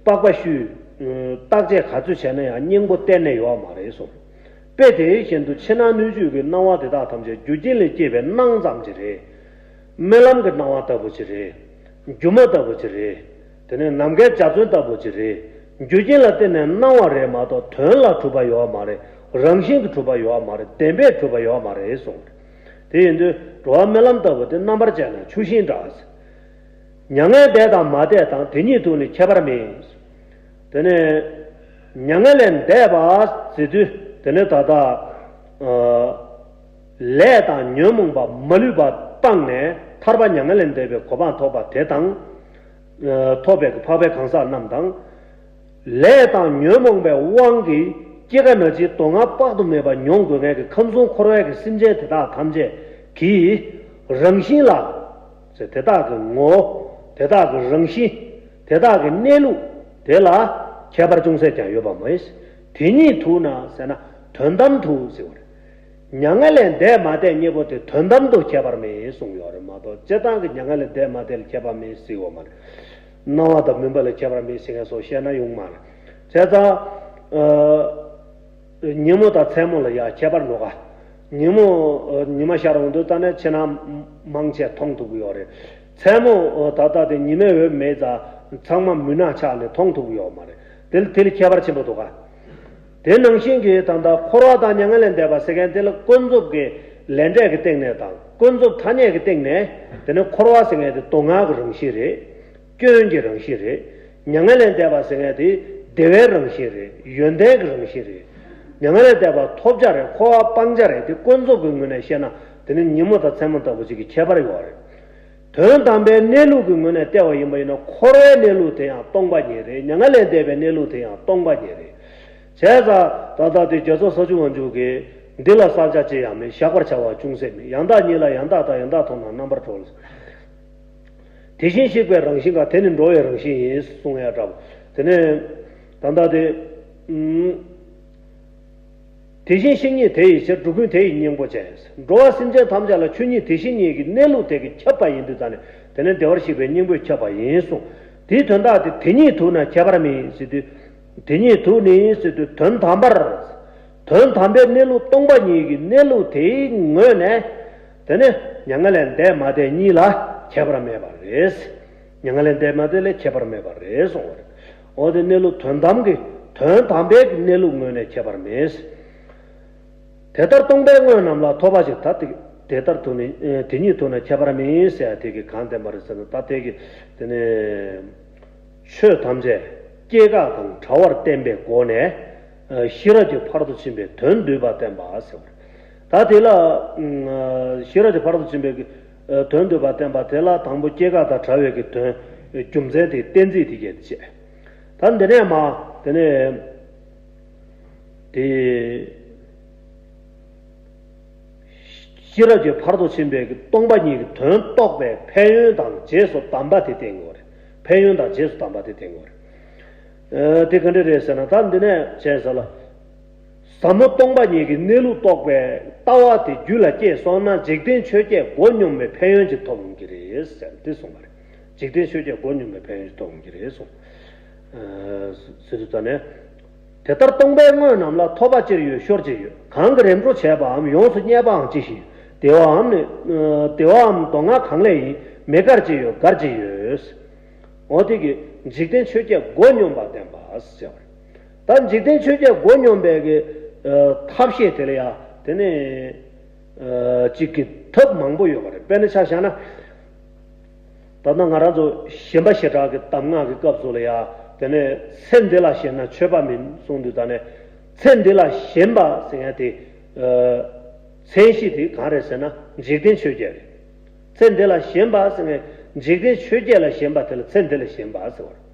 པགས་པ་བཤུས། བརྟག་དཔྱད་ག་ཚོད་བྱས་ན་ཡང་སྙིང་པོ་གཏན་ནས་ཡོད་མ་རེད་གསུངས། དཔེ་དེ་བཞིན་དུ་ཕྱི་ནང་སྣོད་བཅུད་ཀྱི་སྣང་བ་དེ་དག་ཐམས་ཅད་རྒྱུ་རྐྱེན་ལས་སྐྱེས་པའི་སྣང་ཙམ་ཅིག་རེད། རྨི་ལམ་གྱི་སྣང་བ་ལྟ་བུ་ཅིག་རེད། སྒྱུ་མ་ལྟ་བུ་ཅིག་རེད། དེ་ནས་ནམ་མཁའི་འཇའ་ཚོན་ལྟ་བུ་ཅིག་རེད། རྒྱུ་རྐྱེན་ལ་བརྟེན་ནས་སྣང་བ་རེད་མ་གཏོགས་དོན་ལ་གྲུབ་པ་ཡོད་མ་རེད། རང་བཞིན་གྱིས་གྲུབ་པ་ཡོད་མ་རེད། བདེན་པས་གྲུབ་པ་ཡོད་མ་རེད་གསུངས། དེ་ཡིན་དུས། འགྲོ་བ་རྨི་ལམ་ལྟ་བུ་སྟེ། རྣམ་པར་དཔྱད་ན་ཆུ་ཤིང་འདྲ། མྱ་ངན་འདས་དང་མ་འདས་དང་། དེ་གཉིས་དུ་ནི་ཁྱད་པར་མེད། དེ་ནས་མྱ་ངན་ལས་འདས་པ་ཟེར་དུས་དེ་ནི་ད་ལྟ་ལས་དང་ཉོན་མོངས་པ་མ་ལུས་པ་སྤངས་ནས་ཐར་པ་མྱ་ངན་ལས་འདས་པའི་གོ་འཕང་ཐོབ་པ་དེ་དང་། ཐོབ་པའི་འཕགས་པའི་གང་ཟག་རྣམས་དང་། ལས་དང་ཉོན་མོངས་པའི་དབང་གིས་སྐྱེ་རྒ་ན་འཆིའི་སྡུག་བསྔལ་དཔག་ཏུ་མེད་པ་མྱོང་དགོས་མཁན་གྱི་ཁམས་གསུམ་འཁོར་བའི་གི་སེམས་ཅན་དེ་དག་ཐམས་ཅད་ཀྱི་རང་བཞིན་ལ། དེ་དག་གི་ངོ་བོ། དེ་དག་གི་རང་བཞིན། དེ་དག་གི་གནས་ལུགས་དེ་ལ་ཁྱད་པར་ཅུང་ཟད་ཀྱང་ཡོད་པ་མ་ཡིན། དེ་ཉིད་དུ་ན་ཟེར་ན་དོན་དམ་དུ་ཟེར་བ་རེད། མྱ་ངན་ལས་འདས་མ་འདས་གཉིས་པོ་དེ་དོན་དམ་དུ་ཁྱད་པར་མེད་གསུངས་ཡོད་རེད་མ་གཏོགས། སྤྱིར་བཏང་གི་མྱ་ངན་ལས་འདས་མ་འདས་ལ་ཁྱད་པར་མེད་ཟེར་ཡོད་མ་རེད། སྣང་བ་དང་མུན་པ་ལ་ཁྱད་པར་མེད་ཟེར་མཁན་སོགས་བཤད་ན་ཡོང་མ་རེད། བྱས་ཙང་། ཨ། ཉིན་མོ་དང་མཚན་མོ་ལ་ཡང་ཁྱད་པར་འགྲོ་ག་ཉིན་མོ། ཨ། ཉི་མ་ཤར་འོང་དུས་ད་ནས་ཕྱི་ནང་མང་ཆེ་མཐོང་ཐུབ་ཀྱི་ཡོད་རེད། མཚན་མོ། ཨ། ད་ལྟ་དེ་ཉི་མའི་འོད་མེད་ཙང་ཚང་མ་མུན་ནག་ཆགས་ནས་མཐོང་ཐུབ་ཀྱི་ཡོད་མ་རེད། དེ་ལ་དེ་ལ་ཁྱད་པར་ཆེན་པོ་འདུག་ག་དེ་ནང་བཞིན་གྱི་ད་ལྟ་འཁོར་བ་དང་མྱ་ངན་ལས་འདས་པ་ཟེར་མཁན་དེ་ལ་ཀུན་རྫོབ་ཀྱི་ལས་འབྲས་ཀྱི་སྟེང་ནས་དང་། ཀུན་རྫོབ་ཐ་སྙད་ཀྱི་སྟེང་ནས། དེ་ནི་འཁོར་བ་ཟེར་མཁན་དེ་སྡུག་བསྔལ་གྱི་རང་བཞིན་རེད། སྐྱོན་གྱི་རང་བཞིན་རེད། མྱ་ངན་ལས་འདས་པ་ཟེར་མཁན་དེ་བདེ་བའི་རང་བཞིན་རེད། ཡོན་ཏན་གྱི་རང་བཞིན་རེད། མྱ་ངན་ལས་འདས་པ་ཐོབ་བྱ་རེད། འཁོར་བ་སྤང་བྱ་རེད། དེ་ཀུན་རྫོབ་ཀྱི་ངོས་ནས་བཤད་ན། དེ་ནི་ཉིན་མོ་དང་མཚན་མོ་ལྟ་བུ་ཅིག་གི་ཁྱད་པར་ཡོད་རེད། དོན་དམ་པའི་གནས་ལུགས་ཀྱི་ངོས་ནས་བལྟས་པ་ཡིན་པ་ཡིན་ན། འཁོར་བའི་གནས་ལུགས་དེ་ཡང་སྟོང་པ་ཉིད་རེད། མྱ་ངན་ལས་འདས་པའི་གནས་ལུགས་དེ་ཡང་སྟོང་པ་ཉིད་རེད། བྱས་ཙང་ད་ལྟ་དེ་རྒྱ་མཚོ་ས་བཅུ་པ་མཇུག་གི། འདི་ལ་བསལ་བྱ་ཅི་ཡང་མེད། བཞག་པར་བྱ་བ་ཅུང་ཟད་མེད། ཡང་དག་ཉིད་ལ་ཡང་དག་ལྟ། ཡང་དག་མཐོང་ན་རྣམ་པར་གྲོལ། དེ་བཞིན་གཤེགས་པའི་རང་བཞིན་གང་། དེ་ནི་འགྲོ་བའི་རང་བཞིན་ཡིན་གསུང་ཡ་འདྲ་བོ། དེ་ནས་ད་ལྟ་དེ། ཨུམ། དེ་བཞིན་གཤེགས་ཉིད་དེ་ཡི་ཕྱིར། འགྲོ་ཀུན་དེ་ཡི་སྙིང་པོ་ཅན། འགྲོ་བ་སེམས་ཅན་ཐམས་ཅད་ལ་ཆོས་ཉིད་དེ་བཞིན་ཉིད་ཀྱི་གནས་ལུགས་དེ་གིས་ཁྱབ་པ་ཡིན་དུས་ཙང་ནས། དེ་ནི་བདེ་བར་གཤེགས་པའི་སྙིང་པོས་ཁྱབ་པ་ཡིན་གསུངས། དེའི་དོན་དག་དེ་དེ་ཉིད་དུ་ན་ཁྱད་པར་མེད་ཟེར་དུས། དེ་ཉིད་དུ་ནི་ཟེར་དུས་དོན་དམ་པར། དོན་དམ་པའི་གནས་ལུགས་སྟོང་པ་ཉིད་ཀྱི་གནས་ལུགས་དེའི་ངོས་ནས། དེ་ནི་མྱ་ངན་ལས་འདས་མ་འདས་གཉིས་ལ་ཁྱད་པར་མེད་པ་རེད། མྱ་ངན་ལས་འདས་མ་འདས་ལས་ཁྱད་པར་མེད་པ་རེད་གསུངས་པ་རེད། འོ་དེ་གནས་ལུགས་དོན་དམ་གྱི། དོན་དམ་པའི་གནས་ལུགས་ངོས་ནས་ཁྱད་པར་མེད། དེ་ལྟར་སྟོང་པའི་དངོས་རྣམས་ལ། ཐོབ་པ་ཕྱིར། ད་དེ་དེ་ལྟར་དུ་ནི། དེ་ཉིད་དུ་ན་ཁྱད་པར་མེད་ཟེར་ཡ་དེ་གིས་གང་བསྟན་པ་རེད་ཟེར་ན། ད་དེ་གིས་དེ་ནི། ཆོས་ཐམས་ཅད་སྐྱེ་འགག་དང་བྲལ་བར་བསྟན་པའི་སྒོ་ནས། ཤེས་རབ་ཀྱི་ཕ་རོལ་ཏུ་ཕྱིན་པའི་དོན་བསྡུས་པ་བསྟན་པ་ཟེར་བ་རེད། ད་དེ་ལ། ཤེས་རབ་ཀྱི་ཕ་རོལ་ཏུ་ཕྱིན་པའི་དོན་བསྡུས་པ་བསྟན་པ་དེ་ལ་དང་པོ་སྐྱེ་འགག་དང་བྲལ་བའི་གི་དོན། རྒྱུ་མཚན་དེ་གཏན་ཚིགས་དེ་གྱད་བཅད། ད་འདི་ནས་མ། དེ་ནས་དེ། ཤེས་རབ་ཀྱི་ཕ་རོལ་ཏུ་ཕྱིན་པའི་གི་སྟོང་པ་ཉིད་ཀྱི་དོན་རྟོགས་པའི་ཕན་ཡོན་དང་རྗེས་སུ་གདམས་པ་དེ་བསྟན་དགོས་རེད། ཕན་ཡོན་དང་རྗེས་སུ་གདམས་པ་དེ་བསྟན་དགོས་རེད། ཨ། དེ་ག་འདྲ་རེད་ཟེར་ན། ད་འདི་ནས་བྱས་ཟེར་ལ། ཟབ་མོ་སྟོང་པ་ཉིད་ཀྱི་གནས་ལུགས་རྟོགས་པའི་ལྟ་བ་དེ་རྒྱུད་ལ་སྐྱེས་སོང་ན། འཇིག་རྟེན་ཆོས་བརྒྱད་མགོ་སྙོམས་པའི་ཕན་ཡོན་ཅིག་ཐོབ་འོང་གི་རེད་ཟེར་འདི་གསུངས་པ་རེད། འཇིག་རྟེན་ཆོས་བརྒྱད་མགོ་སྙོམས་པའི་ཕན་ཡོན་ཅིག་ཐོབ་འོང་གི་རེད་གསུངས། ཨ། ཟེར་དུས་ད་ནས། དེ་ལྟར་སྟོང་པའི་དངོས་རྣམས་ལ། ཐོབ་པ་ཅིར་ཡོད་ཤོར་ཅི་ཡོད། གང་གིས་རིམ་གྲོ་བྱས་པའམ། ཡོངས་སུ་བརྙས་པའང་ཅི་ཞིག་ཡོད། བདེ་བའམ་ནི། ཨ། བདེ་བའམ་སྡུག་བསྔལ་གང་ལས་ཡིན། མི་དགར་ཅི་ཡོད་དགར་ཅི་ཡོད། འོ་དེ་གིས་འཇིག་རྟེན་ཆོས་བརྒྱད་མགོ་སྙོམས་པ་བསྟན་པ་ཟེར་བ་རེད། ད་འཇིག་རྟེན་ཆོས་བརྒྱད་མགོ་སྙོམས་པའི་གི། ཨ། ཐབས་ཤེས་དེ་ལ་ཡ་དེ་ནི། ཨ། གཅིག་གི་ཐབས་མང་པོ་ཡོད་པ་རེད། དཔེར་ན་ཆ་བཞག་ན། ད་ལྟ་ང་རང་ཚོ་ཞེན་པ་ཞེ་དྲག་གི་གདམས་ངག་གི་སྐབས་སུ་ལ་ཡ། དེ་ནས་ཚེ་འདི་ལ་ཞེན་ན་ཆོས་པ་མིན་གསུངས་དུས། ད་ནས་ཚེ་འདི་ལ་ཞེན་པ་ཟེར་ཡ་དེ། ཨ། མཚན་གཞི་དེ་གང་རེད་ཟེར་ན་འཇིག་རྟེན་ཆོས་བརྒྱད་རེད། ཚེ་འདི་ལ་ཞེན་པ་ཟེར་ནས་འཇིག་རྟེན་ཆོས་བརྒྱད་ལ་ཞེན་པ་དེ་ལ་ཚེ་འདི་ལ་ཞེན་པ་ཟེར་བ་རེད།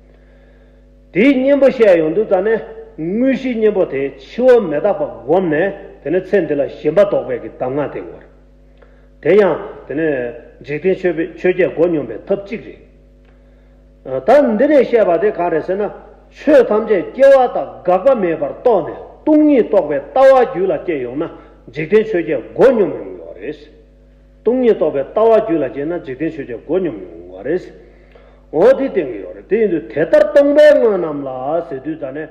དེའི་གཉེན་པོ་བཤད་ཡོང་དུས་ད་ནས་དངོས་གཞིའི་གཉེན་པོ་དེ་འཆི་བ་མི་རྟག་པ་བསྒོམས་ནས། དེ་ནས་ཚེ་འདི་ལ་ཞེན་པ་ལྡོག་པའི་གི་གདམས་ངག་དེ་ངོ་། དེ་ཡང་དེ་ནས་འཇིག་རྟེན་ཆོས་པའི་ཆོས་བརྒྱད་མགོ་སྙོམས་པའི་ཐབས་གཅིག་རེད། ད་འདི་ནས་བཤད་པ་དེ་གང་རེད་ཟེར་ན། ཆོས་ཐམས་ཅད་སྐྱེ་བ་དང་འགག་པ་མེད་པར་རྟོགས་ནས་སྟོང་ཉིད་རྟོགས་པའི་ལྟ་བ་རྒྱུད་ལ་སྐྱེས་ཡོང་ན། འཇིག་རྟེན་ཆོས་བརྒྱད་མགོ་སྙོམས་ཡོང་གི་ཡོད་རེད། སྟོང་ཉིད་རྟོགས་པའི་ལྟ་བ་རྒྱུད་ལ་སྐྱེས་ན་འཇིག་རྟེན་ཆོས་བརྒྱད་མགོ་སྙོམས་ཡོང་གི་ཡོད་རེད། འོ་དེ་བསྟན་གྱི་ཡོད་རེད། དེ་ཡིན་དུས་དེ་ལྟར་སྟོང་པའི་དངོས་རྣམས་ལ་ཟེར་དུས་ད་ནས།